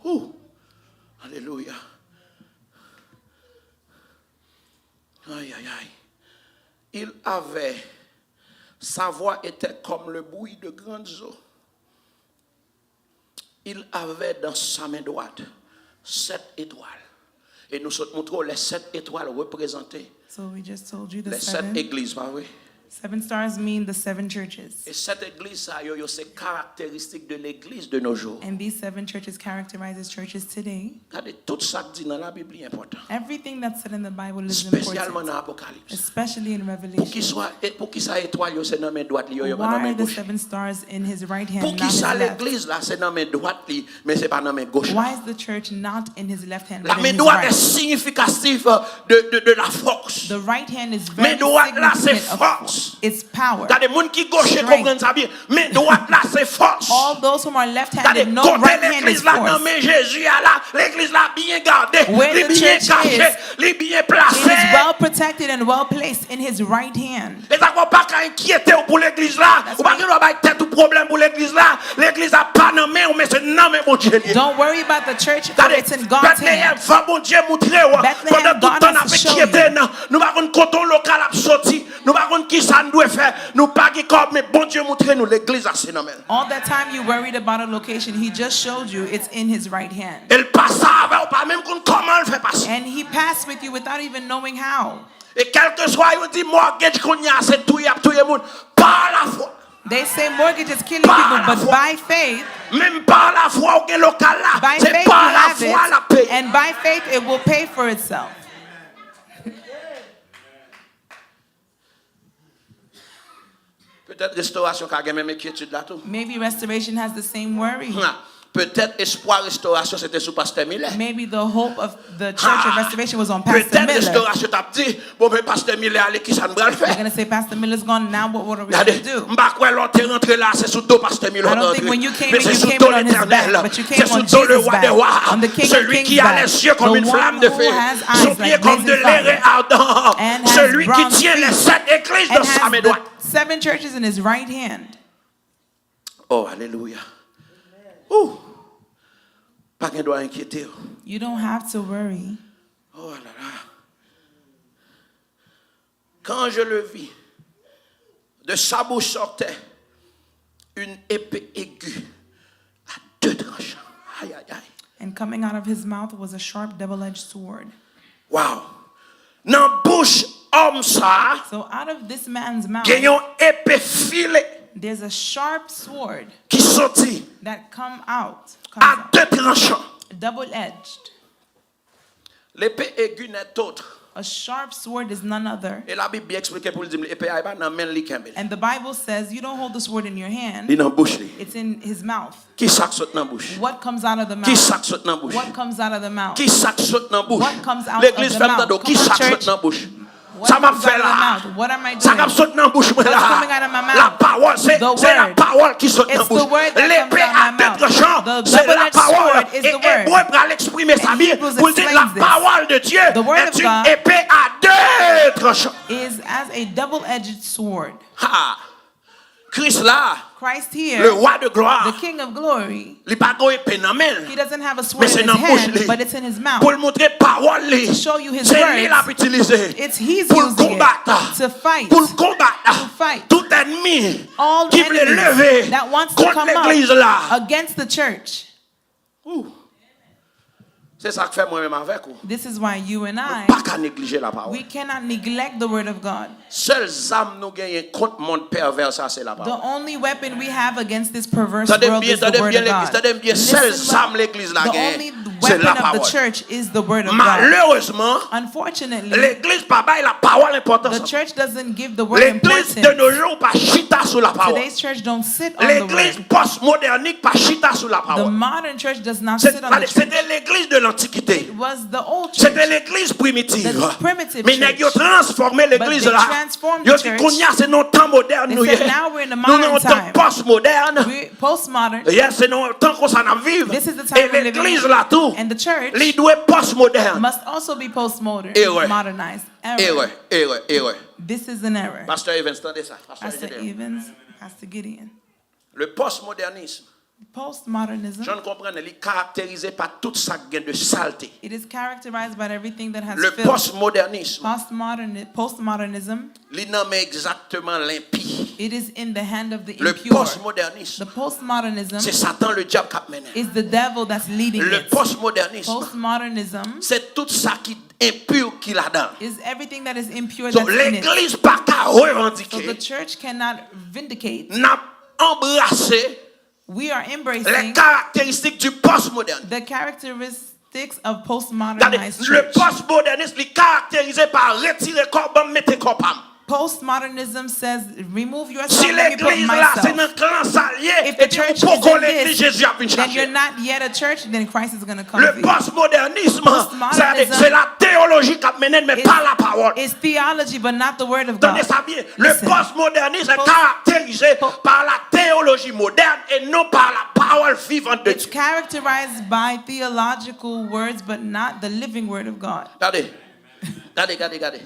Ooh. Alelouya. Aïe, aïe, aïe. Il avait, sa voix était comme le bruit de grandes eaux. Il avait dans sa main droite sept étoiles. E nou sot montre w lè sèt etwal reprezante lè sèt egliz, pa vre? So we just told you the seven, seven stars mean the seven churches. E sèt egliz sa yo, yo se karakteristik de legliz de nos jours. And these seven churches characterizes churches today. Gade, tout sa k di nan Labib li enpòtan. Everything that's said in the Bible is important. Espesyalman nan Apokalips. Especially in Revelation. Poukisa, e, poukisa etwal yo se nan men dwat li yo, yo pa nan men goch li? Why are the seven stars in his right hand, not his left? Poukisa legliz la se nan men dwat li, men se pa nan men goch la? Why is the church not in his left hand, but in his right? La men dwat est significatif de, de, de la force. The right hand is very significant of force. Men dwat la se fòs. It's power. Gade, moun ki goche konprann sa byen. Men dwat la se fòs. All those whom are left-handed know right hand is force. Gade, kote legliz la nan men Jezi a la, legliz la byen gade, li byen kache, li byen plase. Where the church is, it is well protected and well placed in his right hand. E sa k fè w pa ka enkyete w pou legliz la. Ou pa gen dwa bay tèt ou pwoblèm pou legliz la. Legliz la pa nan men w, men se nan men Bondye li ye. Don't worry about the church, for it's in God's hand. Gade, Bètleyèm, fò Bondye moutre w. Bethlehem, God has to show you. Pandan tout tan n ap enkyete n, nou pa konn kote yon lokal ap soti. Nou pa konn kisa n dwe fè, nou pa gen kòb, men Bondye montre nou legliz la se nan men l. All that time you worried about a location, he just showed you it's in his right hand. E l pase avè w, pa menm konn kòman l fè pase. And he passed with you without even knowing how. E kèlkeswa yo di mortgage kounye a se touye ap touye moun, pa lafwa. They say mortgage is killing people, but by faith, menm pa lafwa ou gen lokal la, se pa lafwa l ap peye. And by faith it will pay for itself. Petèt restorasyon ka gen menm enkyetid la tou. Maybe restoration has the same worry. Ha. Petèt espwa restorasyon se te sou Pastè Miller. Maybe the hope of the church of restoration was on Pastor Miller. Petèt restorasyon t ap di, bon, men Pastè Miller ale, kisa n pral fè? They're gonna say, Pastor Miller's gone, now what, what are we gonna do? Gade, m pa kwè lè w te rantre la, se sou do Pastè Miller w te rantre. Men se sou do Letènèl, se sou do le wa dè wa, celui qui a les yeux comme une flamme de feu, son pied comme de l'airain ardent, celui qui tient les sept églises dans sa main droite. Seven churches in his right hand. Oh, alelouya. Ou pa gen dwa enkyete w. You don't have to worry. Oh, la la. Quand je le vis, de sa bouche sortait une épée aiguë à deux tranchants. Aïe, aïe, aïe. And coming out of his mouth was a sharp double-edged sword. Wow. Nan bouch òm sa a, so out of this man's mouth, gen yon epe file, there's a sharp sword, ki soti, that come out, comes out, à deux tranchants. Double-edged. L'épée aiguë n'est autre. A sharp sword is none other. E Labib byen eksplike pou l di m, epe a, e pa nan men l li kenbe l. And the Bible says you don't hold the sword in your hand. Li nan bouch li. It's in his mouth. Ki sa k sot nan bouch? What comes out of the mouth? Ki sa k sot nan bouch? What comes out of the mouth? Ki sa k sot nan bouch? What comes out of the mouth? Legliz, fè m tande w. Ki sa k sot nan bouch? Come on, church. Sa m ap fè la? Sa k ap sot nan bouch mwen la? Lapawòl, se lapawòl ki sot nan bouch. Lepe a de tranchan, se lapawòl. E Ebre pral eksprime sa byen pou l di lapawòl de Dye est une épée à deux tranchants. Is as a double-edged sword. Ha! Kris la, Christ here, le roi de gloire, the King of glory, li pa gen epe nan men l, he doesn't have a sword in his hand, but it's in his mouth, men se nan bouch li, pou l montre pawòl li. To show you his words, se li l ap itilize pou l konbat, to fight, pou l konbat tout ènmi ki vle leve kont legliz la. Against the church. Ooh. Se sa k fè mwen menm avèk ou, This is why you and I, nou pa ka neglije lapawòl. We cannot neglect the word of God. Sèl zam nou genyen kont mond pèvè sa, se lapawòl. The only weapon we have against this perverse world is the word of God. Tande m byen, tande m byen, legliz, tande m byen. Sèl zam legliz la genyen, se lapawòl. The only weapon of the church is the word of God. Malerezman, Unfortunately, legliz pa bay lapawòl enpòtans. The church doesn't give the word importance. Legliz de nos jours pa chita sou lapawòl. Today's church don't sit on the word. Legliz pòsmodènik pa chita sou lapawòl. The modern church does not sit on the church. Se te legliz de lantikite. It was the old church. Se te legliz primitiv. The primitive church. Men nèg yo transfòme legliz la. But they transformed the church. Yo di kounye a se nan tan modèn nou ye. They said, "Now we're in the modern time." Nou nan tan pòsmodèn. We postmodern. Yes, se nan tan konsa n ap viv. This is the time we're living in. E legliz la tou, and the church, li dwe pòsmodèn. Must also be postmodern, modernized. Erè. Erè, erè, erè. This is an error. Pastor Evans, tande sa. Pastor Evans, Pastor Gideon. Le postmodernisme, Postmodernism, jan n konprann li, li karakterize pa tout sa k gen de salte. It is characterized by everything that has filth. Le postmodernisme, Postmodern-, postmodernism, li nan men egzakteman lenpi. It is in the hand of the impure. Le postmodernisme, The postmodernism, se Satan ledyab k ap mennen. Is the devil that's leading it. Le postmodernisme, Postmodernism, se tout sa ki enpi ki ladan. Is everything that is impure that's in it. So, legliz pa ka revandike. So the church cannot vindicate. N ap anbrase We are embracing les caractéristiques du postmodernisme. The characteristics of postmodernized church. Gade, le postmodernisme, li karakterize pa retire kò w ban m, mete kò pa m. Postmodernism says, "Remove yourself, let me put myself." Si legliz la se nan klan sa l ye, ebyen ou poko legliz Jezi ap vin chache. If the church is in this, then you're not yet a church, then Christ is gonna come for you. Le postmodernism, se, se la teyoloji k ap mennen n, men pa lapawòl. Postmodernism is, is theology, but not the word of God. Tande sa byen. Listen. Le postmodernisme est caractérisé par la théologie moderne et non par la parole vivante de Dieu. It's characterized by theological words, but not the living word of God. Gade, gade, gade, gade.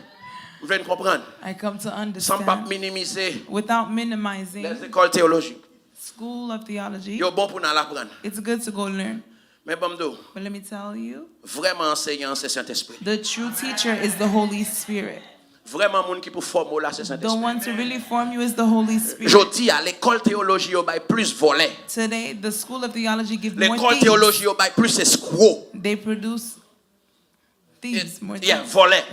M vle n konprann. I come to understand. San m p ap minimize. Without minimizing. Les écoles théologiques. School of theology. Yo bon pou n al aprann. It's good to go learn. Men ban m di w. But let me tell you, vrèman anseyan an se Sentespri. The true teacher is the Holy Spirit. Vrèman moun ki pou fòme w la se Sentespri. The one to really form you is the Holy Spirit. Jodi a, lekòl teyoloji yo bay plis vòlè. Today, the school of theology give more thieves. Lekòl teyoloji yo bay plis eskwo. They produce thieves, more thieves. Yeah, vòlè.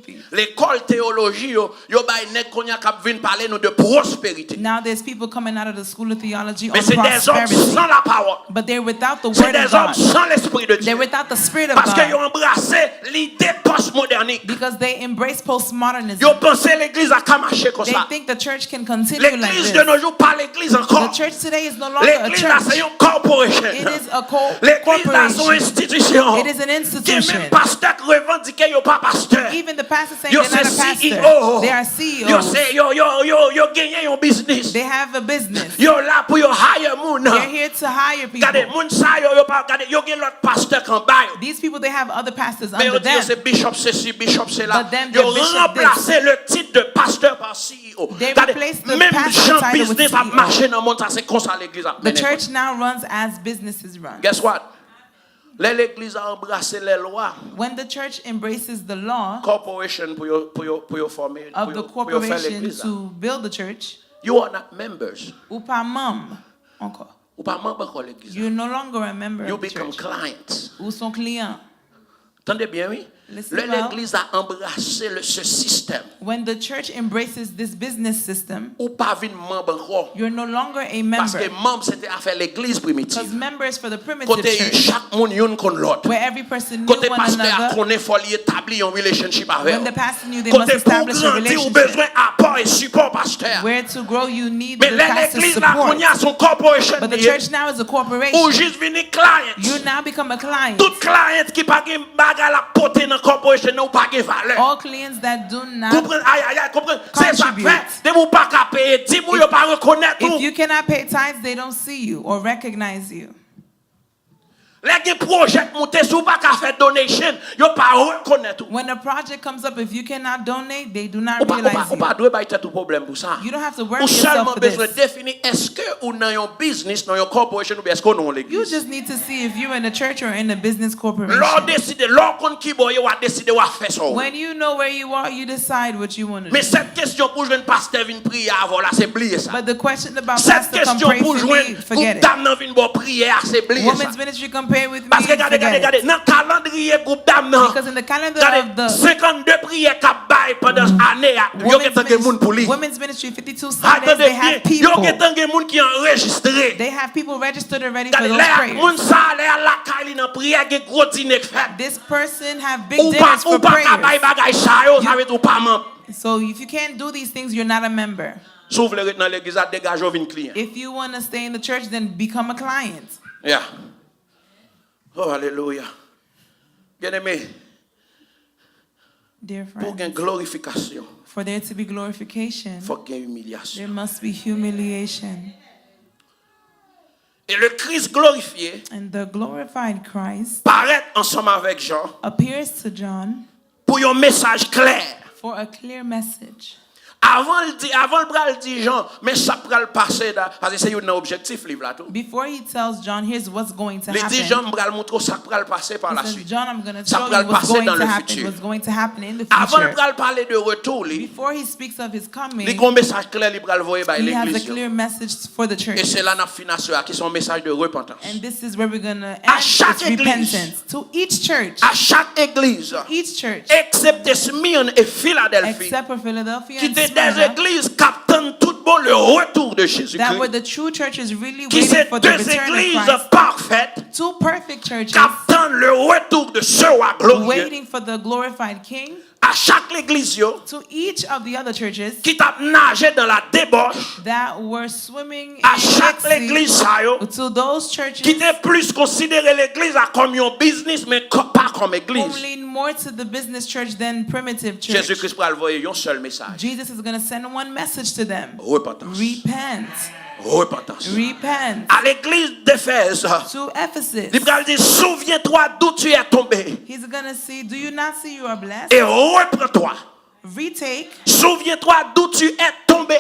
Thieves. Lekòl teyoloji yo, yo bay nèg kounye a k ap vin pale nou de pwosperite. Now there's people coming out of the school of theology on prosperity. Men se dèzòm san lapawòl. But they're without the word of God. Se dèzòm san Lespri de Dye. They're without the Spirit of God. Paske yo anbrase lide postmodernik. Because they embrace postmodernism. Yo panse legliz la ka mache konsa. They think the church can continue like this. Legliz de nos jours pa legliz ankò. The church today is no longer a church. Legliz la se yon corporation. It is a co-, corporation. Legliz la se yon enstitisyon. It is an institution. Gen menm pastè k revandike yo pa pastè. Even the pastors say they're not a pastor. Yo se C E O. They are C E Os. Yo se, yo, yo, yo, yo genyen yon biznis. They have a business. Yo la pou yo hire moun. They're here to hire people. Gade, moun sa yo, yo pa, gade, yo gen lòt pastè k anba yo. These people, they have other pastors under them. Men yo di yo se bishop sesi, bishop sela. But then they're bishop this. Yo ranplase le titre de pasteur par C E O. They replace the pastor title with C E O. Gade, menm jan biznis ap mache nan mond sa, se konsa legliz ap mennen kò l. The church now runs as businesses run. Guess what? Lè legliz la anbrase lè lwa, when the church embraces the law, corporation pou yo, pou yo, pou yo fòme, pou yo, pou yo fè legliz la, of the corporation to build the church, you are not members. Ou pa manm ankò. Ou pa manm ankò legliz la. You're no longer a member of the church. You become clients. Ou se yon kliyan. Tande byen, wi. Listen well. Lè legliz la anbrase le, ce système, when the church embraces this business system, ou pa vin manm ankò. You're no longer a member. Paske manm se te afè legliz primitiv. Because member is for the primitive church. Kote chak moun youn konn lòt. Where every person knew one another. Kote pastè a konnen fò li etabli yon relationship avè w. When the pastor knew they must establish a relationship. Kote pou w grandi, ou bezwen apò e sipò pastè a. Where to grow, you need the pastor's support. Men lè legliz la kounye a se yon corporation li ye. But the church now is a corporation. Ou jis vini client. You now become a client. Tout client ki pa gen bagay l ap pote nan corporation nan, ou pa gen valè. All clients that do not Konprann, ay, ay, ay, konprann. Se sa k fè, contribute. Depi ou pa ka peye dim ou, yo pa rekonèt If ou. You cannot pay tithes, they don't see you or recognize you. Lè gen pwojè k moute, si ou pa ka fè donation, yo pa rekonèt ou. When a project comes up, if you cannot donate, they do not Ou pa, ou pa, realize ou pa you. Dwe bay tèt ou pwoblèm pou sa. You don't have to worry Ou yourself sèlman for bezwen this. Defini èske ou nan yon biznis, nan yon corporation, oubyen èske ou nan yon You legliz. Just need to see if you're in a church or in a business Lè w corporation. Deside, lè w konn ki bò w ye, w a deside w a fè sa w vle. When you know where you are, you decide what you want to Men do. Sèt kesyon pou jwenn pastè vin priye avè w la, se bliye sa. But the question about Sèt pastor come kesyon pray pou for jwenn me, forget gwoup it. Dam nan vin ba w priyè a, se bliye sa. Women's ministry come pray with me, Paske gade, gade, forget it. Gade, nan kalandriye gwoup Dam nan, Because in the calendar gade, of the senkannde priyè k ap bay pandan ane a, yo women's gentan gen moun pou li. Ministry, women's ministry, fifty-two Ay, Sundays, tande they have byen, yo people. Gentan gen moun ki anrejistre. They have people registered already for Gade, those lè a prayers. Moun sa a, lè a lakay li nan priyè, gen gwo dine k fèt. This person have big Ou pa, dinners ou for pa ka bay prayers. Bagay sa yo, sa vle di ou pa manm. So if you can't do these things, you're not a member. Si w vle ret nan legliz la, degaje w vin kliyan. If you want to stay in the church, then become a client. Yeah. Oh, alelouya. Byeneme, Dear pou gen friends, glorifikasyon, for there to be glorification, fòk gen imilyasyon. There must be humiliation. E le Kris glorifye And the glorified Christ parèt ansanm avèk Jan appears to John pou yon mesaj klè. For a clear message. Avan l di, avan l pral di Jan, men sa k pral pase la, paske se youn nan objektif liv la tou. Before he tells John, here's what's going to Li di happen. Jan, m pral montre w sa k pral pase pa He la says, swit. John, I'm going to Sa show pral you what's pase going dans to le happen, futur. What's going to happen in the Avan l future. Pral pale de retou li, Before he speaks of his coming, li gen yon mesaj klè li pral voye bay he has a legliz yo. Clear message for the church. E se la n ap fin aswè a, ki se yon mesaj de repantans. And this is where we're going to A end chak this egliz, repentance. To each church, a chak egliz, each church, eksepte Smyrne e Philadelphie, except for Philadelphia ki and te de Smyrna, egliz k ap tann tout bon le retour de that were Jésus-Christ, the true churches really ki se waiting for the de return of egliz Christ. Parfèt, Two perfect churches k ap tann le retour de ce roi glorieux. Waiting for the glorified King. A chak legliz yo, To each of the other churches ki t ap naje dans la débauche, that were swimming a in chak Red Sea, legliz sa yo, to those churches ki te plis konsidere legliz la kòm yon biznis, men kò- pa kòm who egliz. Lean more to the business church than primitive church. Jezi Kris pral voye yon sèl mesaj. Jesus is going to send one message to them. Repentance. Repent. Repentance. Repent. A legliz d'Éphèse, To Ephesus, li pral di, souviens-toi d'où tu es tombé he's going to see, do you not see you are blessed? Et reprends-toi. Retake. Souviens-toi d'où tu es tombé.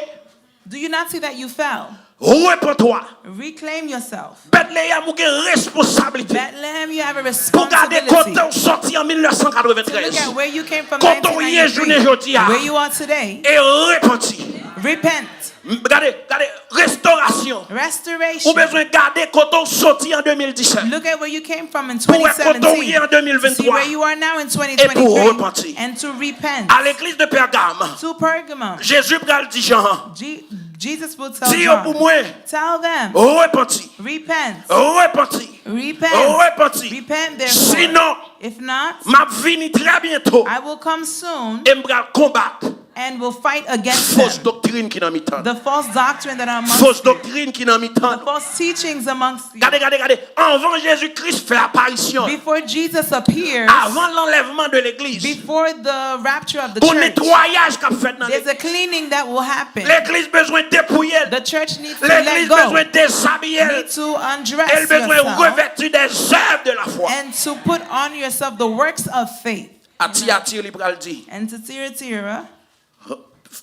Do you not see that you fell? Reprends-toi. Reclaim yourself. Bètleyèm, ou gen responsablite Bethlehem, you have a pou gade kote responsibility w soti an mil nèf san katrevenntrèz. To look at where you came from Kote w ye jounen nineteen ninety-three, jodi a. Where you are today. E repanti. Repent. Gade, gade, restorasyon. Restoration. Ou bezwen gade kote w soti an de mil disèt. Look at where you came from in Pou wè kote w ye an twenty seventeen. To see de mil ventwa. Where you are now in E pou w twenty twenty-three. Repanti. And to repent. A legliz de Pègam, To Pergamum. Jezi pral di Jan, Je- Jesus will tell di yo pou John. Mwen, Tell them. Repanti. Repent. Repanti. Repent. Repanti. Repent therefore. Sinon, If not, M ap vini trè byento. I will come soon E m pral konbat and will fight against fos them. Doktrin ki nan mitan. The false doctrine that are amongst Fos you. Doktrin ki nan mitan. The false teachings amongst you. Gade, gade, gade. Anvan Jezi Kris fè aparisyon, Before Jesus appears, avan lanlèvman de legliz, before the rapture of the gon church, netwayaj k ap fèt nan there's a legliz. Cleaning that will happen. Legliz bezwen depouye l. The church needs to Legliz let go. Bezwen dezabiye l. Need to undress E l bezwen yourself revèti de zèv de la fwa. And to put on yourself the works of faith. A Tiyatire, li pral di, And to Thyatira,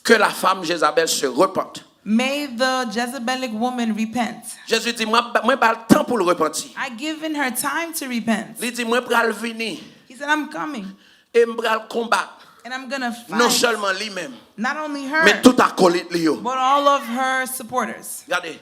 que la femme Jézabel se repente. May the Jezebelic woman repent. Jezi di, mwen, mwen ba l tan pou l repanti. I given her time to repent. Li di, mwen pral vini. He said, I'm coming. E m pral konbat. And I'm gonna fight. Non sèlman li menm, Not only her, men tout akolit li yo. But all of her supporters. Gade.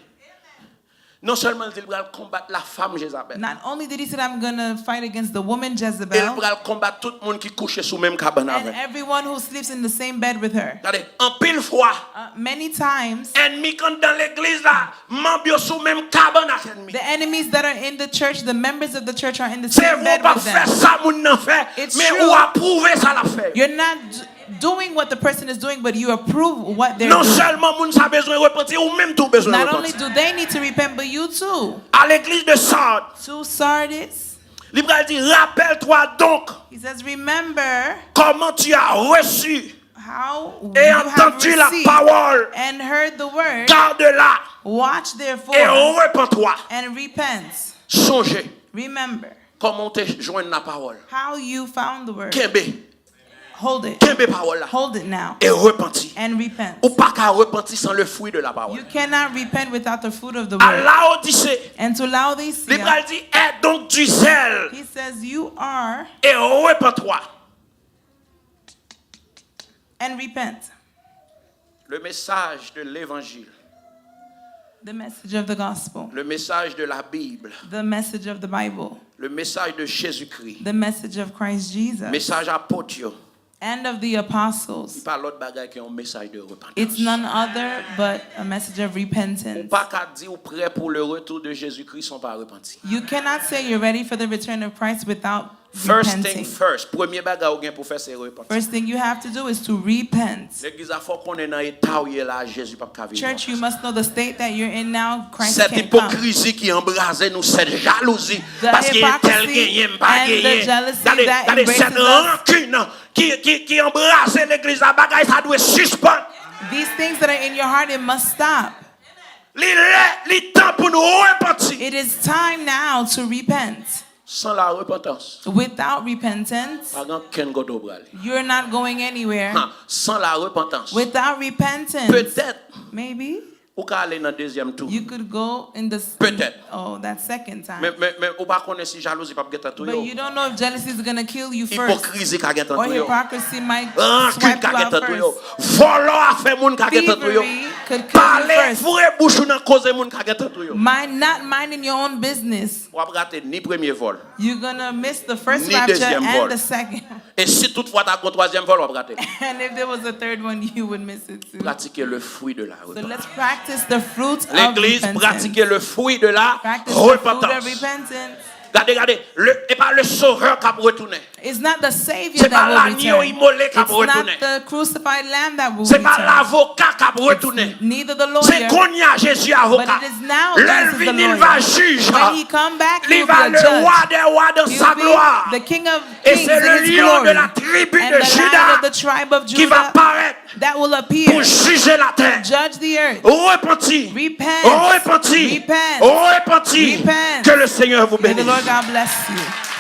Non sèlman li di l pral konbat la femme Jézabel. Not only did he say, I'm gonna fight against the woman E l Jezebel, pral konbat tout moun ki kouche sou menm kabann and avè l. Everyone who sleeps in the same bed with her. Gade, anpil fwa, Uh, many times, ènmi k anndan legliz la, manm yo sou menm kabann ak ènmi. The enemies that are in the church, the members of the church are in the same bed with them. Se vre, ou p ap fè sa moun nan fè, men ou apwouve sa l ap fè. You're not d- doing what the person is doing, but you approve what they're Non doing. Sèlman moun sa bezwen repanti, ou menm tou bezwen repanti. Not only do they need to repent, but you too. A legliz de Sard, To Sardis, Li pral di, rappelle-toi donc He says, remember comment tu as reçu how et you have entendu la received parole. And heard the word. Garde-la Watch therefore et repens-toi. And repent. Sonje Remember kòman w te jwenn lapawòl. How you found the word. Kenbe. Hold it. Kenbe pawòl la. Hold it now. E repanti. And repent. Ou pa ka repanti san le fruit de la parole. You cannot repent without the fruit of the A word. Laodicée, And to li Laodicea, pral di, aie donc du zèle he says, you are et repens-toi. And repent. Le message de l'évangile, The message of the gospel. Le message de la Bible, The message of the Bible. Le message de Jésus-Christ, The message of Christ Jesus. Message apôtre yo. And of the apostles. Pa lòt bagay ke yon mesaj de repentance. It's none other but a message of repentance. Ou pa ka di ou prè pou le retour de Jésus-Christ san pa repanti. You cannot say you're ready for the return of Christ without First repenting. Thing first. Premye bagay ou gen pou fè se repanti. First thing you have to do is to repent. Legliz la, fòk konnen nan eta ou ye la, Jezi p ap ka vini. Church, you must know the state that you're in now. Christ Sèt can't come. Ipokrizi ki anbraze nou, sèt jalouzi, The paske entèl hypocrisy genyen, m pa and the genyen. Jealousy Gade, that gade, embraces sèt us. Rankin ki, ki, ki anbraze legliz la, bagay sa dwe sispann. These things that are in your heart, it must stop. Li lè, li tan pou nou repanti. It is time now to repent. San la repantans, Without repentance, pa gen kenn kote w prale. You're not going anywhere. Ha, san la repantans, Without repentance, petèt Maybe ou ka ale nan dezyèm tou. You could go in the s- Petèt. Oh, that second time. Men, men, men ou pa konnen si jalouzi p ap gentan touye But w. You don't know if jealousy is gonna kill you first. Ipokrizi ka gentan Or touye w. Hypocrisy might Rankin swipe ka you out gentan touye w. First. Vòlò a fè moun ka gentan touye w. Thievery could kill you Pale, first. Foure bouch ou nan koze moun ka gentan touye w. Mind not minding your own business. W ap rate ni premye vòl, You're gonna miss the first ni rapture dezyèm and vòl. The second. E si tout fwa ta gon twazyèm vòl, w ap rate. And if there was a third one, you would miss it too. Pratike le fruit de la So repentance. Let's practice the fruits of Legliz, repentance. Pratike le fruit de la Practice the fruit of repentance. Repentance. Gade, gade, le, e pa le Sovè k ap retounen. It's not the Savior Se pa that will lanyo return. Imole k ap It's not retounen. The crucified lamb that will Se pa return. Lavoka k ap retounen. Neither the Se lawyer. Konya Jezi avoka. But it is now Lè l Jesus the vini, l lawyer. Va jij. When he come back, Li he will be va a le judge. Rwa dè rwa dans He sa will be gloire. The King of Et kings c'est in le his lion glory. De la tribu And de the Juda Lion of the tribe of Qui va Judah paraître That will Pour appear juger la To terre. Judge the earth. Repentir. Repent. Repentir. Repent. Repentir. Repent. Que le Seigneur vous May the bénisse. Lord God bless you.